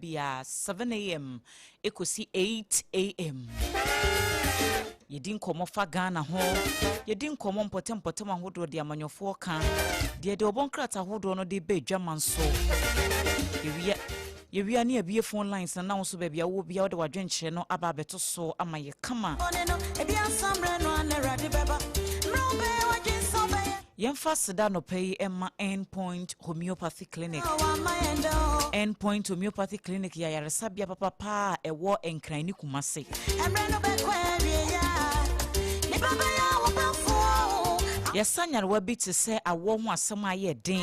Biara 7am ɛkɔsi 8am. Yɛdi nkɔmmɔ fa Ghana ho, yɛdi nkɔmmɔ mpɔtam mpɔtam ahodoɔ deɛ amanyɔfoɔ ka, deɛ deɛ ɔbɔ nkrataa ahodoɔ no de ba adwaman so. Yɛwia yɛwia ne abie phone lines no na wo nso baabi a wowɔ biara wode w'adwenkyerɛ no aba abɛto so ama yɛ kama. Yɛmfa aseda anɔpa yi mma End Point Homeopathy Clinic. End Point Homeopathy Clinic yɛ ayaresabea papapa a ɛwɔ Nkran ne Kumase. Yɛsa nyarewa bi te sɛ awoɔ ho asɛm a ayɛ den,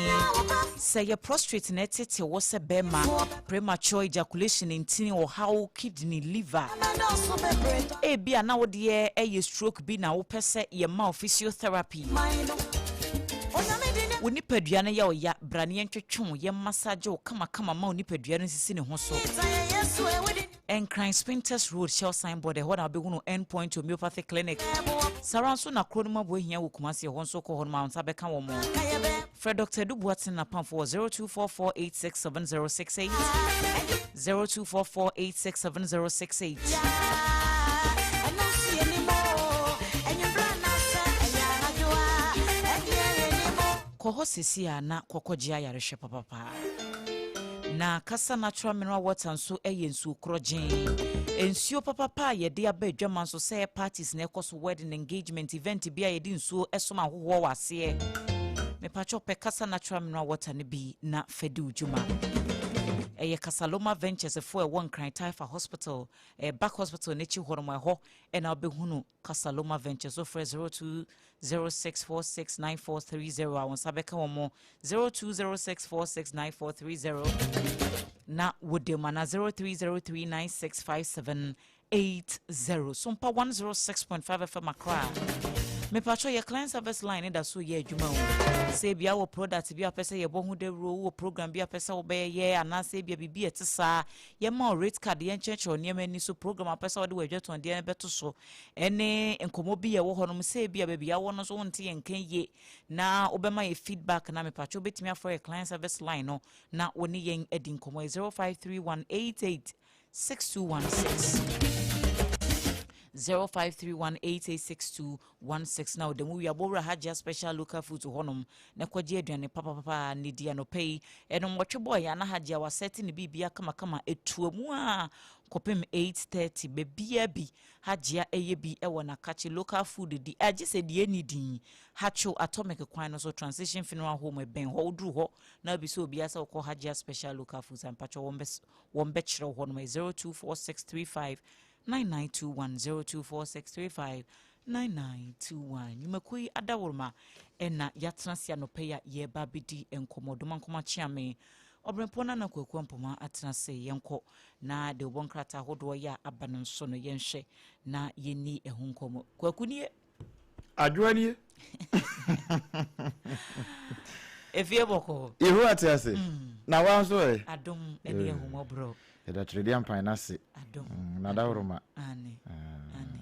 sɛ ɛyɛ prostrate na ɛtete wo sɛ bɛrima, premature ejaculation, ntini ɔhaw, kidney, liver. Ebia na wo deɛ ɛyɛ stroke bi na wopɛ sɛ yɛma wo physiotherapy. Wo nipadua no yɛ wo ya, bra na yɛntwetwe wo, yɛn massage wo kamakama ma wo nipadua no nsisi ne ho so. Nkran Spintex Road, Shell signboard, ɛhɔ na wobɛhunu End Point Homeopathy Clinic. Saa ara nso na kuro no mu aboa hia wɔ Kumasi, ɛhɔ nso kɔ hɔ nom a wo nsa bɛka wɔn. Frɛ Dr. Adu Boateng Napamfo wɔ 0244867068, 0244867068. Kɔ hɔ seesei ara na kɔkɔgye ayarehwɛ papapa. Na Kasa Natural Mineral Water nso yɛ nsuo korɔgyenn. Nsuo papapa a yɛde aba adwaman so sɛ parties na ɛkɔ so, wedding, engagement, event bi a yɛde nsuo som ahohoɔ wɔ aseɛ. Mepakyɛw pɛ Kasa Natural Mineral Water no bi na fa di wo dwuma. Ɛyɛ Kasaloma Ventures foɔ a ɛwɔ Nkran Taifa Hospital, Back Hospital no akyi hɔ nom, ɛhɔ na wobɛhunu Kasaloma Ventures. Wofrɛ 0206469430 a wo nsa bɛka wɔn mo 0206469430 na wode mu ana 03039657 80 Sompa 106.5 FM Accra. Mepatwɔ yɛ client service line ne da so yɛ adwuma o. Sɛ ebia wɔ product bi a pɛ sɛ yɛbɔ ho dawuro, wɔ program bi a pɛ sɛ wobɛyɛ anaasɛ ebia biribi a ɛte saa, yɛma wo rate card, yɛnkyerɛkyerɛ nneɛma ani so, program a pɛ sɛ wode wɔ adwatɔndeɛ no bɛto so, ɛne nkɔmmɔ bi a ɛwɔ hɔnom sɛ ebia baabi a wɔ no nso wonte yɛn nka yie na wobɛma yɛ feedback na mepatwɔ wobɛtumi afrɛ yɛ client service line no na wo ne yɛn adi nkɔmmɔ yɛ 053188 6216 0531886216 na ɔda mu wia bɔwura Hajia special local food hɔnom na kɔgye aduane papapapa ne di anɔpa yi ɛno nwɔtwe bɔɔ yɛ ana Hajia wasɛte ne biribia kamakama ɛtua mu a kɔpem 8:30 baabiaa bi Hajia ɛyɛ bi ɛwɔ n'akakye local food di agye sɛ deɛ ɛni din Hatcho atomic kwan no so transition funeral home ɛbɛn hɔ woduru hɔ na wobisa obiara sɛ wokɔ Hajia special local foods ampakyɛ wɔn bɛ Wɔbɛkyerɛ wo hɔnom yɛ 024635 9921, 024635 9921. Nnwumakuo yi adaworoma na yɛatena ase anɔpa yi a yɛreba abɛdi nkɔmmɔ. Domankoma Kyeame, Ɔberempɔn Nana Kwaku Ampoma atena ase. Yɛnkɔ na deɛ wɔbɔ nkrataa ahodoɔ yɛ a aba no nso no yɛnhwɛ na yɛnni ɛho nkɔmmɔ. Kwaku nie. Adwoa nie. Efie bɔkɔɔ. Yehowa te ase. Mm. Na wa nso ɛ. Adom ne ahummɔborɔ. Yɛda Tweredeɛ Mpan no ase. Adom. Mm, na dahoroma. Ane. Ah. Ane.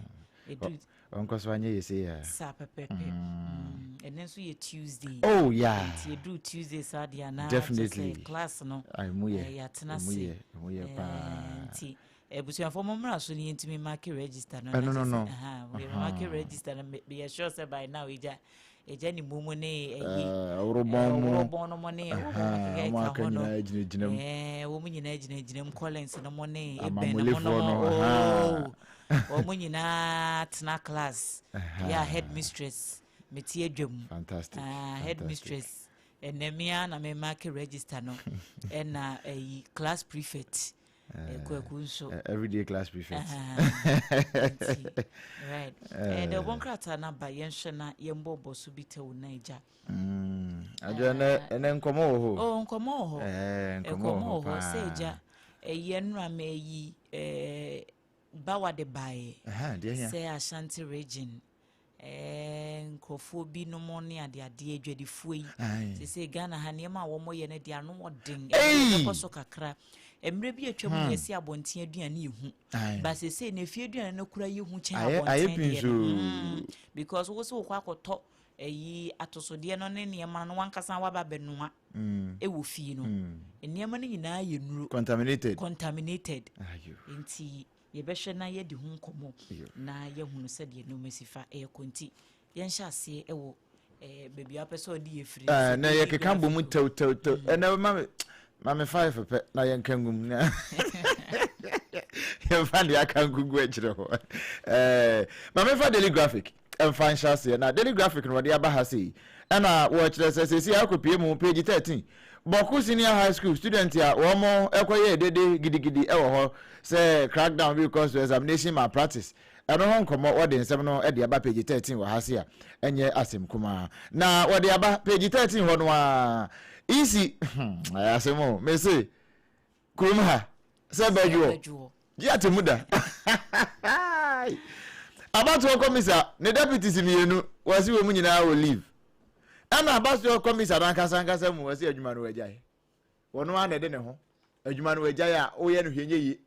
Edu. Ɔnkɔ so anyɛ yɛ sei a. Saa pɛpɛpɛ. Mm. Ɛnɛ nso yɛ Tuesday. Oh yeah. Nti edu Tuesday saa deɛ anaa. Definitely. Class no. Ah, emu yɛ. Yɛatena ase. Emu yɛ. Emu yɛ paa. Nti Abusuafoɔ mo mmra so ne yɛntumi make register no. Ɛno no no. Yɛ make register no yɛ sure sɛ by now egya egya ne mu mu ne ɛyi. Ɔworobɔn mu. Ɔworobɔn no mo ne wɔn mo keka ɛka ho no. Gyinagyina mu. Ɛɛ wɔn nyinaa gyinagyina mu Collins no mo ne Eben no mo no mo ooo. Wɔn nyinaa tena class. Yɛ headmistress mete adwa mu. Fantastic. Headmistress ɛnɛ mea na me make register no ɛna ɛyi class prefect. Eh, kwaku nso. Eh, everyday class prefect. Nti, right. Eh, deɛ ɔbɔ nkrataa no aba yɛnhwɛ na yɛmbɔbɔ so bi tɛw na agya. Adwo ɛnɛ ɛnɛ nkɔmɔ wɔ hɔ. Oh, nkɔmɔ wɔ hɔ. Eh, nkɔmɔ wɔ hɔ paa. Sɛ agya, ɛyɛ nnura ma ɛyi eh, bawa de baeɛ. Sɛ Ashanti region. Ɛɛ nkurɔfoɔ bi nom ne adeadeɛ adwadifoɔ yi. Seesei Ghana ha nneɛma a wɔyɛ no deɛ ano ɔden. Ɛno bɛkɔ so kakra. Mmerɛ bi atwa mu hmm. yɛsi abɔnten aduane yɛ hu. Ba seesei na efie aduane no kura yɛ hu kyɛn abɔnten deɛ no. Hmm. Because wo sɛ wokɔ akɔtɔ ɛyi atosodeɛ no ne nneɛma no wankasa waba bɛnoa ɛwɔ fie no, nneɛma no nyinaa yɛ nnuro. Contaminated. Contaminated. Ayo. Nti yɛbɛhwɛ na yɛdi ho nkɔmmɔ na yɛhunu sɛdeɛ nneɛma si fa ɛyɛ. Nti yɛnhyɛ aseɛ ɛwɔ baabi a wopɛ sɛ ɔde yɛ firi. Na yɛkeka bɔ mu tɛwtɛwtɛw. Ɛnɛ ma me five pɛ na yɛnka ngum na yɛmfa deɛ aka nkogu akyerɛ hɔ. Ma memfa Daily Graphic ɛmfa nhyɛ aseɛ. Na Daily Graphic no, wɔde aba ha sei, ɛna wɔkyerɛ sɛ seesei akɔpie mu page 13, Bawku Senior High School student a wɔn ɛkɔyɛ dede gidigidi ɛwɔ hɔ sɛ crackdown bi kɔ so, examination malpractice, ɛno ho nkɔmmɔ, wɔde nsɛm no de aba page 13 wɔ ha se a ɛnyɛ asɛm kumaa. Na wɔde aba page 13 hɔ no a, isi ɛyɛ asɛm o. Mese kurom ha sɛ bɛdwoɔ gye ate mu da. Abatoɔ kɔmisa ne deputies mmienu, wɔsi wɔn mu nyinaa wɔ leave, ɛna abatoɔ kɔmisa n'ankasa ankasa mu wɔsi adwuma no wɔagyae. Wɔn ara na ɛde ne ho adwuma no wɔagyae a wɔyɛ no hwɛ nye yie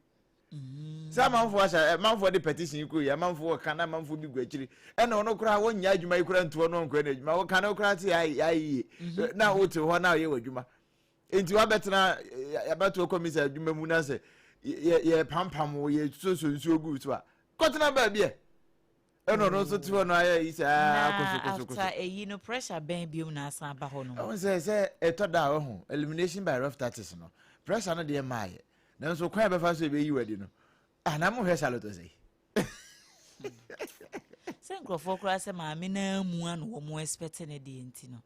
sɛ amanfoɔ ahyɛ, amanfoɔ de petition kɔ yi, amanfoɔ ka na amanfoɔ bi gu akyiri, ɛna ɔno koraa wɔnya adwuma yi koraa ntoɔ no nkɔ na adwuma wɔka no koraa te ayɛ yie na wote hɔ na ɔyɛ wɔ adwuma. Nti wabɛtena abatoɔ kɔmisa adwuma mu na sɛ yɛ yɛ pampam wo, yɛ soso nsuo gu so a, kɔtena baabi ɛ. Ɛna ɔno nso te hɔ no ayɛ yi saa kosokosokoso. Na after eyi no, pressure bɛn biom na asan aba hɔ no? Ɛho sɛ ɛtɔ da a, ɔho elimination by rough touches no, pressure no deɛ maa yɛ, nanso kwan a bɛfa so ebeyi wadi no, ana mo hwɛ Charlotte sɛ. Sɛ nkurɔfoɔ koraa sɛ maame naa mu ano wɔn expect ne deɛ nti no.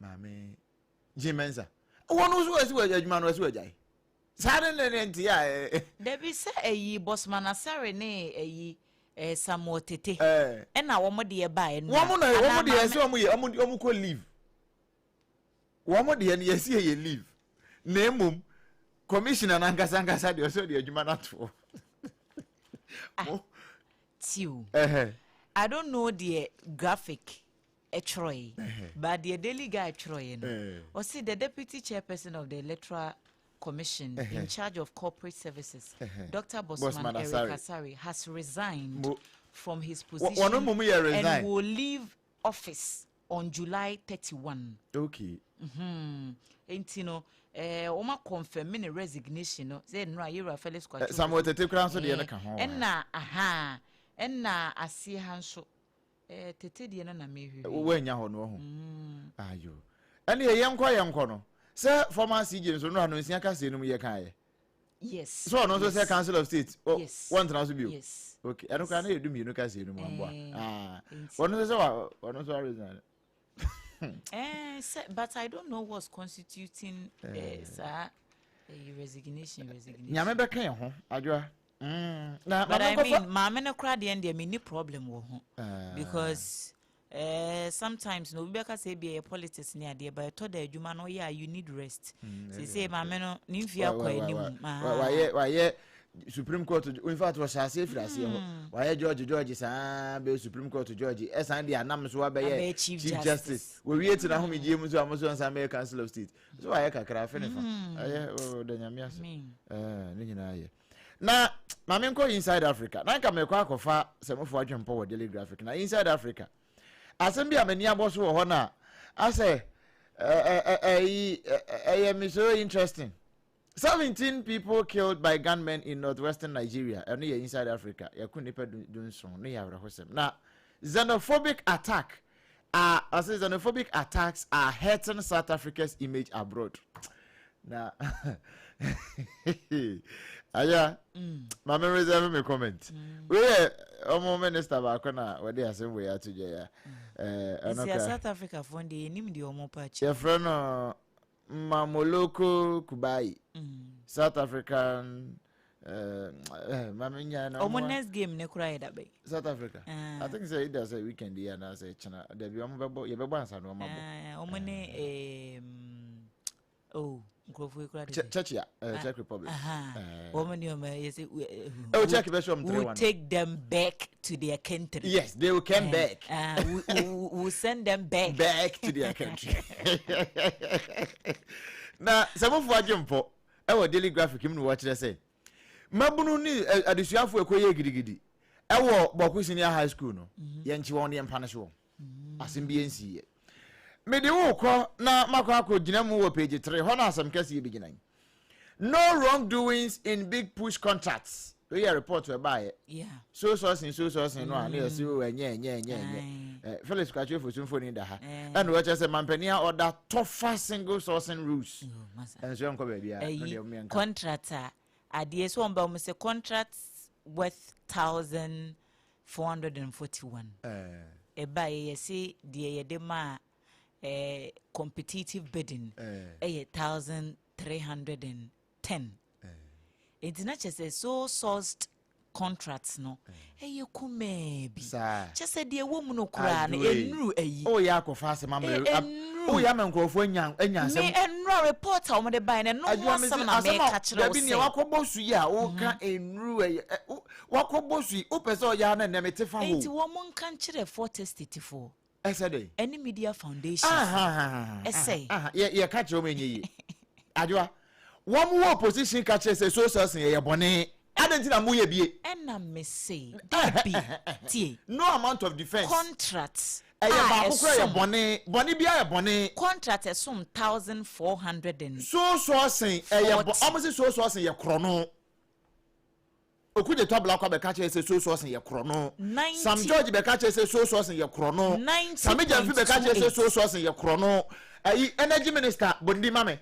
Maame Jean Mensa, wɔn nso wɔasi wɔ adwuma no, wɔasi wɔ agyae saa ne nti a. Dabi, sɛ ɛyi Bossman Asare ne ɛyi Samuel Tete ɛna wɔn deɛ baeɛ no. Wɔn na wɔn deɛ sɛ wɔn yɛ wɔn kɔ leave, wɔn deɛ no yɛsi yɛ leave, na emom commissioner nankasa ankasa deɛ ɔsɛ ɔde adwuma no ato. Ah, tiw, I don't know deɛ Graphic ɛtwerɛe, but deɛ Daily Guide twerɛeɛ no, ɔsi the deputy chairperson of the Electoral Commission in charge of corporate services, Dr. Bossman Eric Asare, has resigned from his position and will leave office on July 31. Nti no, wɔn akɔnfɛm ne resignation no sɛ nnura yɛwura Felix Kwakye. Samuel Tete kura nso deɛ no ka ho. Ɛna aha, ɛna aseɛ ha nso, Tete deɛ no na mehwehwɛ. Woanya hɔ no ɔho. Ayo. Ɛne yɛnkɔ no sɛ former CJ nso no ano nsia kaseɛ no mu yɛ kaeɛ. So ɔno nso sɛ Council of State. Yes. Wɔntena so bio. Yes. Okay. Ɛno koraa na yɛ 12 kaseɛ no mu amboa. Ah. Ɔno nso sɛ wa ɔno nso resign. Sɛ, but I don't know what's constituting saa resignation. Nyame bɛka yɛn ho, adwoa. Na but I mean, maame no koraa deɛ me ni problem wɔ ho because sometimes no, obi bɛka sɛ ebi ɛyɛ politics ne adeɛ, but ɛtɔ da adwuma no yɛ a, you need rest. Sese maame no ne mfie akɔ anim. Wayɛ Supreme Court, in fact wɔhyɛ aseɛ firi aseɛ hɔ, wayɛ judge saa bɛyɛ Supreme Court judge, ɛsan de anam so abɛyɛ Chief Justice. Wɔwie tena ahomegye mu so a, mo so nsan bɛyɛ Council of State so, wayɛ kakra afe ne fa ɛyɛ ɔda Nyame ase. Ne nyinaa yɛ. Na maame nkɔ Inside Africa na nka mekɔ akɔfa sɛmofo adwempɔ wɔ Daily Graphic. Na Inside Africa, asɛm bi a m'ani abɔ so wɔ hɔ no a asɛ ɛyi ɛyɛ me so interesting, 17 people killed by gunmen in northwestern Nigeria. Ɛno yɛ Inside Africa. Yɛko nipa 17 ne yɛ awerɛhosɛm. Na xenophobic attack are, I say xenophobic attacks are hurting South Africa's image abroad. Na aya maame reserve me comment. Wei yɛ ɔmo minister baako na wɔde asɛm wei ato dwa ya. Ɛno kra South Africa fo de yɛnim deɛ ɔmo pa kyɛ. Yɛfrɛ no Mmamoloko Kubayi. South African maame nya na ɔmo next game ne kora yɛ dabɛ? South Africa. I think sɛ either sɛ weekend yi anaasɛ kyena dabi, ɔmo bɛbɔ, yɛbɛbɔ ansa na ɔmo abɔ. Ɔmo ne oh, nkurɔfoɔ yi kora de. Czechia, Czech Republic. Wɔn ne ɔmo yɛ sɛ. Oh, Czech bɛ sɛ ɔmo 3-1. We will take them back to their country. Yes, they will come back. We will send them back. Back to their country. Na sɛ mofoɔ agye mpɔ ɛwɔ Daily Graphic mu no, wɔkyerɛ sɛ mmabunu ne adesuafoɔ ɛkɔ yɛ gidigidi ɛwɔ Bawku Senior High School no, yɛnkye wɔn ne yɛmpa no so wɔn. Asɛm bi nsi yɛ. Mede wo kɔ na makɔ akɔ gyina mu wɔ page 3 hɔ na asɛm kɛseɛ bi gyina yi. No wrongdoings in big push contracts. Wei yɛ report ɛbaayɛ. So sourcing so sourcing no a ne yɛsi o ɛnyɛ ɛnyɛ ɛnyɛ ɛnyɛ. Eh, Felix Kwakye Ofosu mfoni da ha. Ɛna wɔkyerɛ sɛ mampanin a ɔda tɔfa single sourcing rules. Ɛnso ɛnkɔ baabi a. Ɛyi contract a adeɛ so wɔn ba wɔn sɛ contract worth 1,441. Ɛbaayɛ yɛsi deɛ yɛde maa competitive bidding ɛyɛ 1,310. Nti na kyerɛ sɛ so sourced contracts no ɛyɛ kumaa bi. Kyerɛ sɛ deɛ ɛwɔ mu no koraa no ɛnuru ayi. Woyɛ akɔfa asɛm ama woyɛ ama nkurɔfoɔ anya anya asɛm. Me ɛnura report a wɔde baeɛ no ɛno ho asɛm na meka kyerɛ wo sɛ. Dabi nea wakɔbɔ so yi a woka ɛnuru ɛyɛ wakɔbɔ so yi wopɛ sɛ ɔyɛ a na ɛnɛ mete fa hɔ. Nti wɔn nka nkyerɛ Fourth Estate foɔ. Ɛsɛ dɛn? Ɛne Media Foundation fo. Ɛsɛ. Yɛ yɛ ka kyerɛ wɔn ɛnyɛ yie. Adwoa, wɔn wɔ opposition ka kyerɛ sɛ so sɛlsin yɛ yɛ bɔne. Adɛn nti na mo yɛ bie? Ɛna me se, dabi, tie. No amount of defense. Contract a Ɛyɛ baako koraa yɛ bɔne. Bɔne biara yɛ bɔne. Contract ɛsom 1,440. So sɔɔsen ɛyɛ bɔ, wɔn se so sɔɔsen yɛ korɔno. Okudzeto Ablakwa bɛka kyerɛ sɛ So Sourcing yɛ korɔno. Sam George bɛka kyerɛ sɛ So Sourcing yɛ korɔno. Sammy Gyamfi bɛka kyerɛ sɛ So Sourcing yɛ korɔno. Ayi Energy Minister Bondi ma me.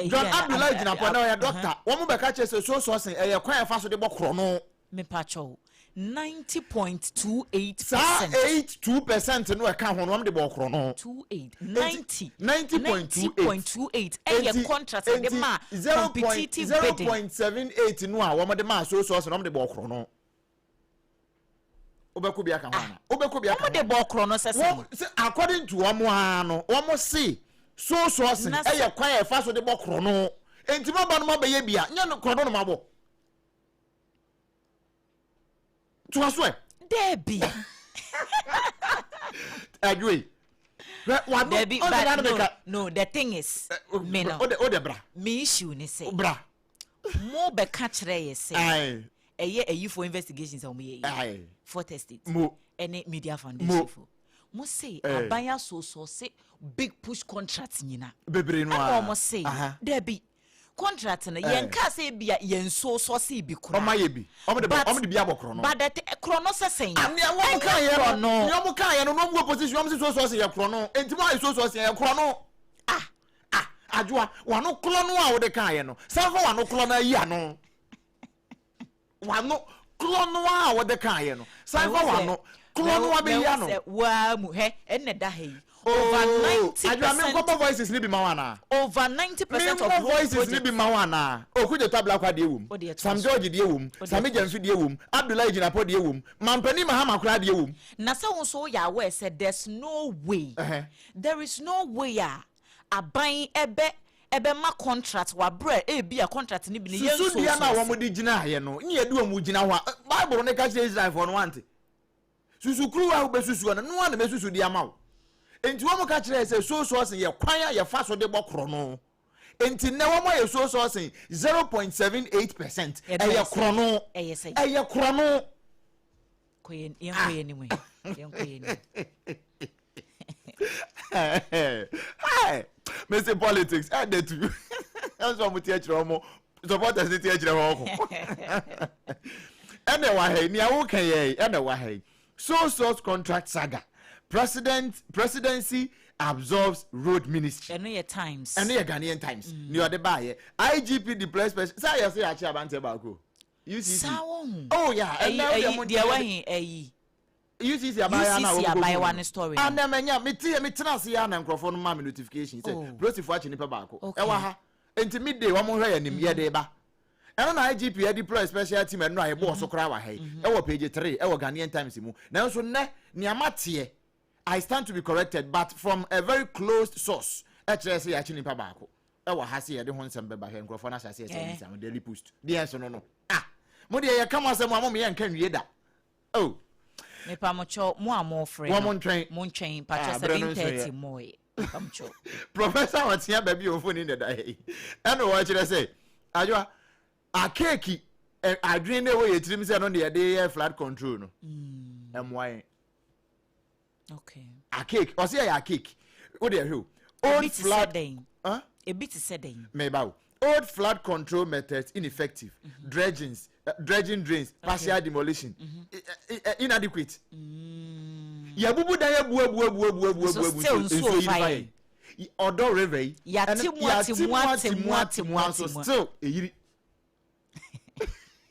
John Abdullahi Jinapor na ɔyɛ doctor. Wɔn bɛka kyerɛ sɛ So Sourcing ɛyɛ kwan a yɛfa so de bɔ korɔno. Mepakyɛw, 90.28 Saa percent. 82% no ɛka ho no wɔn de bɔɔ korɔno. 28, Enti 90, 90.28. 90.28 ɛyɛ Enti contract a yɛde enti maa zero point competitive zero bidding. point seven eight no a wɔn de maa so source no wɔn de bɔɔ korɔno. Wobɛkɔ bi aka ho ana? Wobɛkɔ bi aka Wɔn ho de bɔɔ korɔno sɛ sɛn? Wɔn sɛ according to wɔn ara no wɔn se so source Na sɛ ɛyɛ kwan a ɛfa so de bɔ korɔno. Enti mo aba no mo abɛyɛ bi a nyɛ no korɔno no mo abɔ. Toa so ɛ. Dɛbi. Adwoe. Hwɛ wano. Dɛbi but no no the thing is eh, me no. Ode ode bra. Me issue ne sɛ. Bra. Mo bɛka kyerɛ yɛ sɛ. Ɛyɛ ɛyifo investigations a wɔn yɛ yi. Fourth estate. Mo. Ɛne media foundation fo. Mo se aban asosɔ se big push contract nyina. Bebree no ara. Ɛna wɔn se dɛbi. Contract no, yɛn kaa sɛ ebia yɛn nso sɔsee bi koraa. Ɔmo ayɛ bi. Ɔmo de ɔmo de bi abɔ korɔ no. But the korɔ no sɛ sɛn? Ah, nea wɔn kaa yɛ no, nea wɔn kaa yɛ no, na wɔn wɔ position, wɔn si so sɔsee yɛ korɔ no. Enti mo ayɛ so sɔsee yɛ korɔ no. Ah, ah, adwoa, wano korɔ no a wɔde kaa yɛ no, san fa wano korɔ no ayi ano. Wano korɔ no a wɔde kaeɛ no san fa wano korɔ no abɛyi ano. Sɛ waa mu hɛ ɛnna da ha yi. Over 90%. Adwoa me nkɔbɔ voices ni bi ma wo anaa? Over 90% of road projects. Me voices ni bi ma wo anaa? Okudzeto Ablakwa deɛ wom, Sam George deɛ wom, Sammy Gyamfi deɛ wom, Abdullahi Jinapor deɛ wom, Mampanin Mahama koraa deɛ wom. Na sɛ wo nso woyɛ aware sɛ there's no way, there is no way a aban ɛbɛ ɛbɛma contract wɔ aberɛ a ebia contract no bi no yɛnsoo Susudua no a so ase. wɔde gyinaeɛ no ne yɛde wɔn gyina hɔ a, Bible no ka kyerɛ Israelfoɔ no, woante? Susukuruwa a wobɛsusuo no, no ara na mɛsusu de ama wo. Enti wɔka kyerɛɛ sɛ so sourcing yɛ kwan a yɛfa so de bɔ korɔno. Enti nnɛ wɔn ayɛ so sourcing 0.78%. Ɛyɛ korɔno. Ɛyɛ korɔno. Kɔ yɛn yɛnkɔ yɛn anim ɛ. Yɛnkɔ yɛn anim. Hi, mese politics ɛdɛ tu ɛnso ɔmo ti akyerɛ ɔmo supporters ne ti akyerɛ hɔ ɔko ɛna ɛwɔ ha yi nea woka yɛ yi ɛna ɛwɔ ha yi so source contract saga president presidency absorbs road ministry. Ɛno yɛ Times. Ɛno yɛ Ghanaian Times. Mm. Nea ɔde baayɛ IGP deploy special sɛ ayɛ sɛ yɛakye abanteɛ baako. UCC. Saa wɔ ho. Oh yeah. Ɛyi ɛyi deɛ wahi ɛyi. UCC abaayewa no a UCC wɔkɔ kum abaayewa no no story no. Ah na manya me te me tena ase ya na nkurɔfoɔ no maa me notification sɛ Oh. polisifoɔ akye nipa baako Okay. ɛwɔ ha nti midday wɔn hwɛ yɛn anim yɛde ba ɛno na IGP a deploy special team ɛno a yɛbɔɔ so koraa wɔ ha yi ɛwɔ page 3 ɛwɔ Ghanaian Times mu nanso nnɛ nea mateɛ I stand to be corrected but from a very closed source ɛkyerɛ sɛ yɛakye nipa baako ɛwɔ ha sɛ yɛde ho nsɛm bɛba hwɛ nkurɔfoɔ no ahyɛ aseɛ sɛ Eh. ɛbisa mo Daily Post deɛ nso no no ah mo deɛ yɛka mo asɛm a mo meyɛ nka nwie da Oh. Mepamokyɛw mo a mofrɛ no. Mo ntwɛn. Mo ntwɛn pakyɛ Ah, berɛ no nso 7:30 yɛ. moe. Mepamokyɛw. Professor ɔtea baabi a ɔmfoni na ɛda ha yi ɛna wɔkyerɛ sɛ adwoa akeeki adwene na ɛwɔ yɛ tirim sɛ no na yɛde yɛ flood control no ɛmmoa yɛn. Okay. Archaic. Ɔsɛ yɛ archaic. Wo deɛ hwɛ o. Old flood. Huh? Ebi te sɛ dɛn? Meba o. Old flood control methods ineffective. Dredgings, dredging drains, partial demolition, inadequate. Yɛbubu dan abu abu abu abu abu abu abu nso nsuo yi fa yɛn. Ɔdɔ river yi. Yɛate mu ate mu ate mu ate mu ate mu. Still eyiri.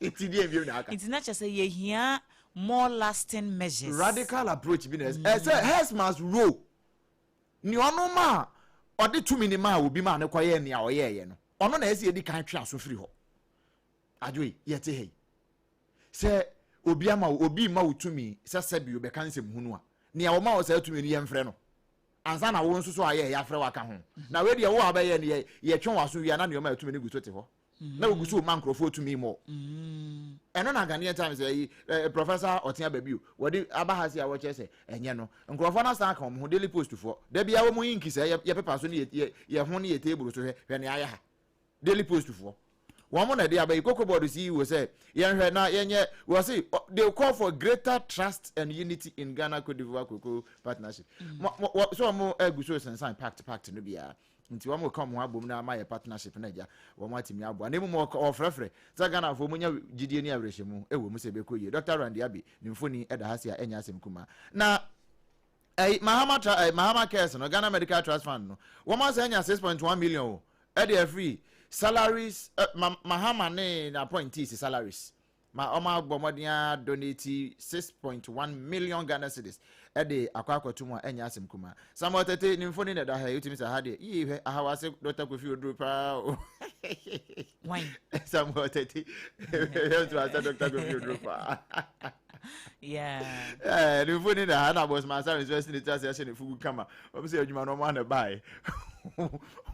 Nti deɛ mbiem na aka. Nti na kyerɛ sɛ yɛhia more lasting measures. Radical approach bi na ɛsɛ. Ɛsɛ heads must roll. Nea ɔno maa ɔde tumi no maa obi maa no kɔyɛɛ nea ɔyɛeɛ no, ɔno na ɛsɛ yɛdi kan twe aso firi hɔ. Adwo yi, yɛte ha yi, sɛ obi ama wo, obi rema wo tumi sɛ sɛbi obɛka nsɛm hunu a, nea ɔma wo saa tumi no yɛmfrɛ no ansa na wo nso so ayɛ yɛafrɛ wo aka ho. Na wei deɛ wo a wobɛyɛ no yɛ yɛtwe w'aso wie a na nea ɔma tumi no gu so te hɔ. Na wogu so ma nkurɔfoɔ tumi mɔ. Ɛno na Ghanaian Times ɛyi eh, Professor Ɔtea Babio wɔde aba ha si a wɔkyerɛ sɛ ɛnyɛ no. Nkurɔfoɔ no asan aka wɔn ho Daily Post foɔ. Da biara wɔn inki sɛ yɛ yɛ pepa so ne yɛ yɛ yɛ ho ne yɛ table so hwɛ hwɛ nea ayɛ ha. Daily Post foɔ. Wɔn na ɛde aba yi Cocoa Board CEO sɛ yɛnhwɛ na yɛnyɛ wɔse they call for greater trust and unity in Ghana Cote d'Ivoire cocoa partnership. Mo mo wɔ so wɔn agu so sensan pact pact no biara. Nti wɔn reka wɔn ho abom na ama yɛ partnership no agya wɔn atumi aboa. Na mmom wɔfrɛfrɛ sɛ Ghanafoɔ munya gyidie ne awerɛhyɛmu wɔ mu sɛ ɛbɛkɔ yie. Dr. Randy Abbey ne mfoni da ha sei a ɛnyɛ asɛm kumaa. Na ɛyi Mahama tra ɛyi Mahama Cares no Ghana Medical Trust Fund no wɔn asan anya 6.1 million o ɛde afiri salaries ɛ ma Mahama ne n'appointees salaries. Ma wɔabɔ mmɔden ara donate 6.1 million Ghana cedis de akɔ akɔto mu a ɛnyɛ asɛm kumaa. Samuel Tete ne mfoni na ɛda ha yi, wotumi sɛ ha deɛ, yii hwɛ, aha wase Dr. Kofi Oduro paa o. Wan? Samuel Tete, hwɛ nso asɛ Dr. Kofi Oduro paa. Yeah. Eh, ne mfoni na ha na Bosman Asare nso asi ne ti ase ahyɛ ne fugu kama. Wɔn sɛ adwuma no wɔn ana bae.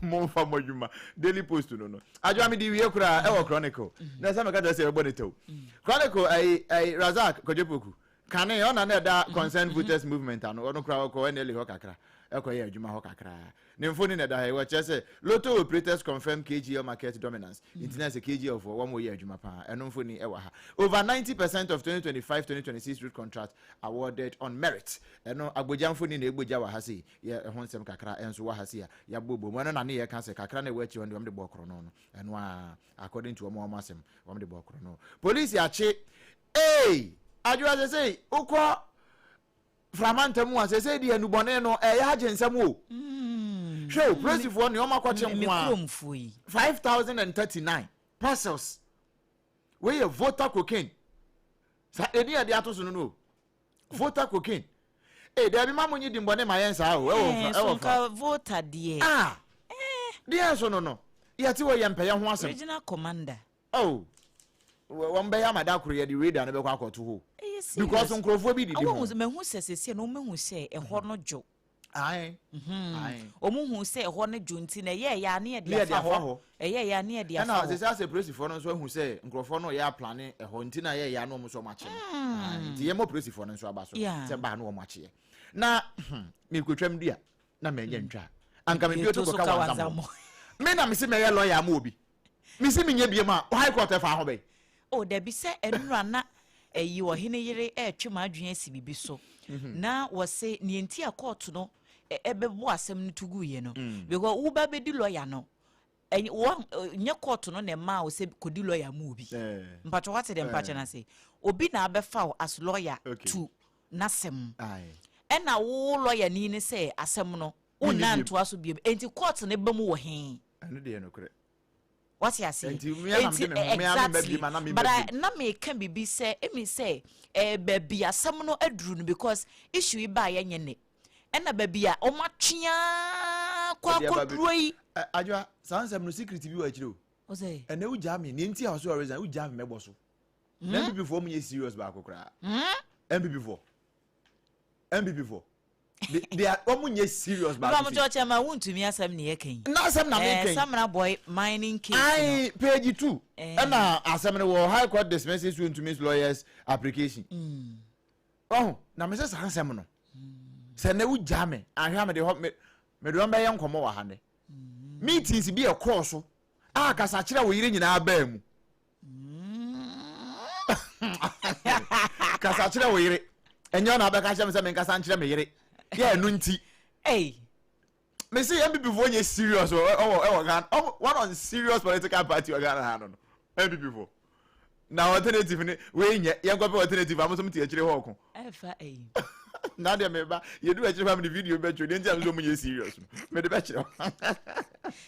Momfa mo adwuma. Daily Post no no. Adwoa mede wie koraa ɛwɔ Chronicle. Na sɛ meka kyerɛ sɛ ɛbɔ ne tɛw. Chronicle ɛyi ɛyi Razak Kwadwo Poku. Kane ɔna na ɛda Concerned Voters Movement ano. Ɔno koraa ɔkɔ NLA hɔ kakra. Ɛkɔ yɛ adwuma hɔ kakra. Ne mfoni na ɛda ha yi. Wɔkyerɛ sɛ Lotto operators confirm KGL market dominance. Nti na sɛ KGL foɔ wɔn yɛ adwuma paa. Ɛno mfoni ɛwɔ ha. Over 90% of 2025-2026 route contract awarded on merit. Ɛno Agbogya mfoni na ɛgbogya wɔ ha sei. Yɛ ɛho nsɛm kakra nso wɔ ha sei a yɛabobɔ mu. Ɛno na ne yɛka sɛ kakra na ɛwɔ akyi hɔ no deɛ wɔn de bɔɔ korɔno no. Ɛno ara according to wɔn wɔn asɛm wɔn de bɔɔ korɔno. Polisi akye ee adwoa sesei wokɔ frama ntam a sesei deɛ nnubɔne no ɛyɛ agye nsɛm o. Hwɛ o polisifoɔ nea wɔn akɔkye Me nko ara kuromfoɔ yi. 5039 parcels wei yɛ voter cocaine sa ɛni yɛde ato so no no o. Volta cocaine. Ee dabi ma mo nyi dimbɔne ma yɛn saa o. Ɛwɔ nfa ɛwɔ fa. Nka Volta deɛ. Ah. Deɛ nso no no. Yɛte hɔ yɛn mpɛ yɛn ho asɛm. Regional commander. Oh. Wɔn bɛyɛ ama da koro yɛde radar no bɛkɔ akɔto hɔ. Ɛyɛ serious. Because nkurɔfoɔ bi didi ho. Mahu sɛ sɛsɛ no wɔn ahu sɛ ɛhɔ no dwo. Ae. Ae. Wɔn hu sɛ ɛhɔ no dwo nti na ɛyɛ ɛyɛ a ne yɛde afa hɔ. Ɛyɛ ɛyɛ a ne yɛde afa hɔ. Ɛna sɛ asɛ polisifoɔ no nso ahu sɛ nkurɔfoɔ no yɛ aplane ɛhɔ nti na ɛyɛ ɛyɛ a na wɔn nso wɔn akye no. Ae. Nti yɛmmɔ polisifoɔ no nso aba so sɛ baa no wɔn akyeɛ. Na mekotwam dua na manya ntwa. Anka mebio to kɔka wanzamɔ. Me na mese mɛyɛ lɔya ama obi. Mese menyɛ biam a high court ɛfa ho bɛn. Oh dabi sɛ ɛnora na ɛyi ɔhene yere ɛretwe m'adwene asi biribi so na wɔse nea nti a court no ɛbɛbɔ asɛm no to guiɛ no because woba bɛdi lawyer no nyɛ court no na ɛmaa wo sɛ kɔdi lawyer mu obi mpakyɛ wate deɛ mpakyɛ no ase obi na abɛfa wo as lawyer to n'asɛm ɛna wo lawyer ni ne sɛ asɛm no wonna ntoa so biom enti court no ba mu wɔ he? Ɛno deɛ nokorɛ. Wate aseɛ? Nti me ara na mede me ho, me ara memma biem anaa memma But I, biem. na meka biribi sɛ, emi sɛ, eh, baabi asɛm no aduru no because issue yi baeɛ nyɛ nnɛ. Ɛna baabi a wɔn atwe ara kɔ Ɛde aba akɔduro yi. Ɛ, Adwoa, saa nsɛm no secret bi wɔ akyire o. Ɔsɛ? Ɛnɛ wogyaa me, nea nti a ɔsɛ ɔresign, wogyaa me mɛbɔ so. Na NPP foɔ wɔn nyɛ serious baako koraa. NPP foɔ. NPP foɔ. They, they are wɔn nyɛ serious baako si. Mpamokyɛ ɔkyɛ ma wuntumi asɛm ne yɛ kan. Na asɛm na mi kan. Samina boy mining case no. Ayi page 2. Ɛna asɛm no wɔ High Court dismisses Wuntumi's lawyers application. Ɔho na mi sɛ saa asɛm no. Sɛ ne wogya me ahwɛ a mede hɔ me mede wɔn bɛyɛ nkɔmɔ wɔ ha ne. Meetings bi ɛkɔɔ so a kasakyerɛ wo yere nyinaa baa mu. Kasa kyerɛ wo yere. Ɛnyɛ ɔna abɛka kyerɛ me sɛ menkasa nkyerɛ me yere. Yɛ ɛno nti. Ei. Me se NPP foɔ nyɛ serious wɔ ɛwɔ ɛwɔ Ghana. Ɔmo one on serious political party wɔ Ghana ha no no. NPP foɔ. Na alternative ne wei nyɛ yɛn kɔpɛ alternative a mo nso mo te akyire hɔ ɔko. Ɛfa ɛyi. Na deɛ meba yɛdu akyire hɔ a mede video bɛkyerɛ deɛ nti a me sɛ ɔmo nyɛ serious no mede bɛkyerɛ.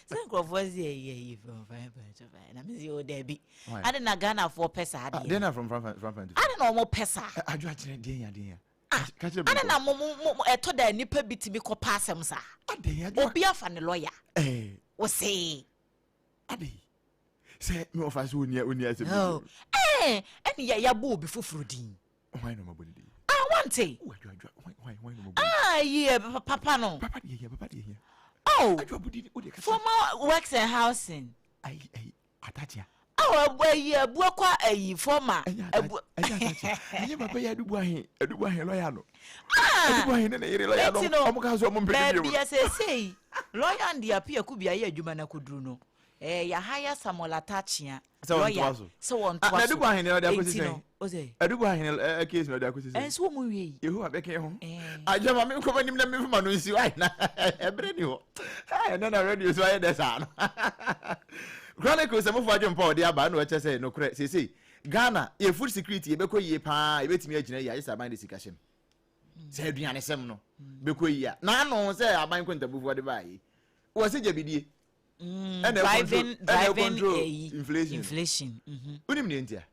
Sɛ nkurɔfoɔ si ɛyi ɛyi from fine fine to fine na me si o dɛbi. Ade na Ghanafoɔ pɛ saa deɛ. Deɛ na from fine fine to fine. Ade na ɔmo pɛ saa. Adwo akyerɛ deɛ ya deɛ ya. Ah, ade na mo mo mo ɛtɔ da nipa bi tumi kɔ pa asɛm saa. Obi afa ne lɔya. Wosee. Ade sɛ mi wɔfa so onia onia asɛm. Oh, ɛɛ ɛne yɛ yabɔ obi foforɔ din. Hwan na ɔmabɔ ne din? Ah, wante. Adwo adwo hwan hwan hwan na ɔmabɔ. Ah, yɛ papa no. Papa deɛ yɛ papa deɛ yɛ. Oh. Adwo abɔ din o de kasa. Former works and housing. Ayi ayi Atakyea. Awo abu ayi abu akɔ ayi fɔma. Ɛnyɛ atakyea. Ɛnyɛ papa yi adubu ahe adubu ahe lɔya no. Ah! Adubu ahe ne ne yere lɔya no. Ɔmo ka so ɔmo mpɛ ne bio. Baabi a seesei lɔya ndi apia kubi ayɛ adwuma no akɔduru no. Eh, yɛahaya Samuel Atakyea. Sɛ wɔntoa so. Sɛ wɔntoa so. Na adubu ahe ne ɔde akɔsi sɛn? Ose. Adubu ahe ne case na ɔde akɔsi sɛn? Ɛnso wɔn nwie yi. Yehowa bɛka ho. Agya ma me nkɔmɔ anim na me mfuma no nsi wa na ɛbrɛ ni hɔ. Ɛnɛ na radio so ayɛ dɛ saa no. Chronicles sɛ mofo adwempa ɔde aba na ɔkyɛ sɛ nokorɛ seesei Ghana yɛ food security yɛbɛkɔ yie paa yɛbɛtumi agyina yie agye sɛ aban de sika hyɛm. Sɛ aduanesɛm no bɛkɔ yie a na ano sɛ aban kontabufoɔ de baa yi wɔ sɛ gyabidie ɛna driving driving control inflation inflation mm-hmm. wonim deɛ ntia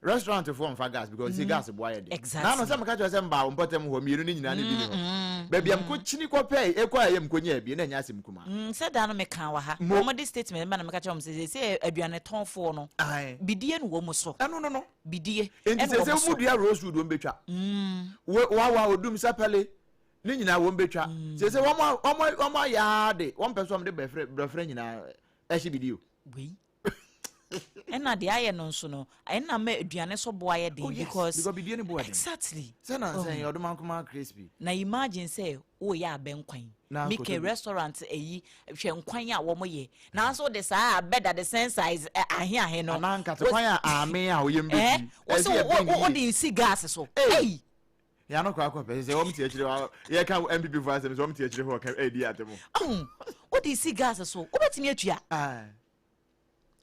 restaurant foɔ mfa gas because mm. gas boa yɛ den exactly na ano sɛ meka kyerɛ sɛ mbaa wo mpɔtam hɔ mmienu no nyinaa ne bi ne hɔ mm, baabi a mkɔ kyini kɔ pɛɛ ɛkɔ a ɛyɛ mkɔ nya abie na ɛnyɛ asɛm kumaa sɛ da no meka wɔ ha wɔn de statement ba na meka kyerɛ wɔn sɛ sɛ aduane tɔnfoɔ no bidie no wɔ mu so ɛno no no bidie nti sɛ sɛ mu dua rosewood wɔn bɛtwa wawa odum sapɛle ne nyinaa wɔn bɛtwa mm. sɛ sɛ wɔn wɔn wɔn ayɛ ara de wɔn pɛ so wɔn de brɛfrɛ brɛfrɛ nyinaa ɛhyɛ bi di o. wei ɛna deɛ ayɛ no nso no ɛna ma aduane so boa yɛ den oh, yes, because because bidie ne boa den exactly sɛ na nsɛn yɛ ɔdoma nkoma crispy na imagine sɛ woyɛ abɛnkwan mike restaurant ayi hwɛ nkwan a wɔn yɛ nanso de saa abɛ dade sɛn size ahe ahe no anaa nkate kwan a ame a oyɛ mbɛdi ɛsɛ yɛ bɛn yie wode nsi gas so ɛyi Yɛn ano koraa kɔ pɛ sɛ wɔn te akyire hɔ yɛka NPP fo asɛm sɛ wɔn te akyire hɔ ɔka ɛdi ate mo. Ɔn wode si gas so wobɛtumi atua.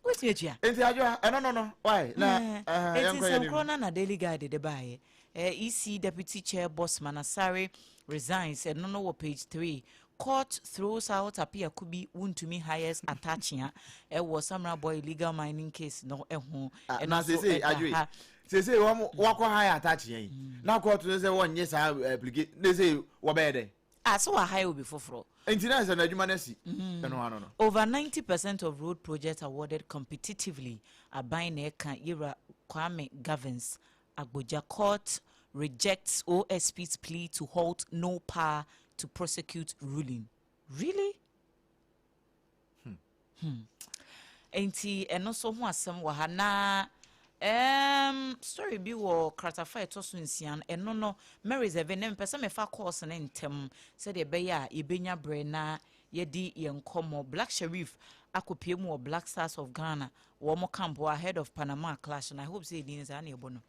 Wobɛtumi atua. Nti adwoa ɛno no no why na yɛnkɔ yɛn nim. Nti nsɛnkorɔ no na Daily Guide de baayɛ. EC Deputy Chair Bosman Asare resigns ɛno no wɔ page 3. Court throws out Appiah Kubi Wontumi hires Atakyea ɛwɔ Samra Boy illegal mining case no ɛho. Ɛno nso ɛda ha. Seesei wɔn wɔakɔ hire atakyea yi na kɔɔto no sɛ wɔnnye saa application ne sɛ wɔbɛyɛ dɛn. Ah, sɛ wɔahire obi foforɔ. Nti na sɛ n'adwuma no asi ɛno ano no. Over 90 percent of road projects awarded competitively, aban na ɛka, Yewura Kwame Governs Agbodza Court rejects OSP's plea to halt no power to prosecute ruling. Really? Hmm. Enti ɛno nso ho asɛm wɔ ha na um, story bi wɔ kratafa ɛtɔ so nsia no ɛno no mɛ reserve ne mpɛ sɛ mefa course ne ntɛm sɛdeɛ ɛbɛyɛ a yɛbɛnya berɛ na yɛdi yɛn nkɔmmɔ. Black Sherif akɔpie mu wɔ Black Stars of Ghana wɔn camp wɔ ahead of Panama clash, and I hope sɛ ɛdin saa na yɛbɔ no.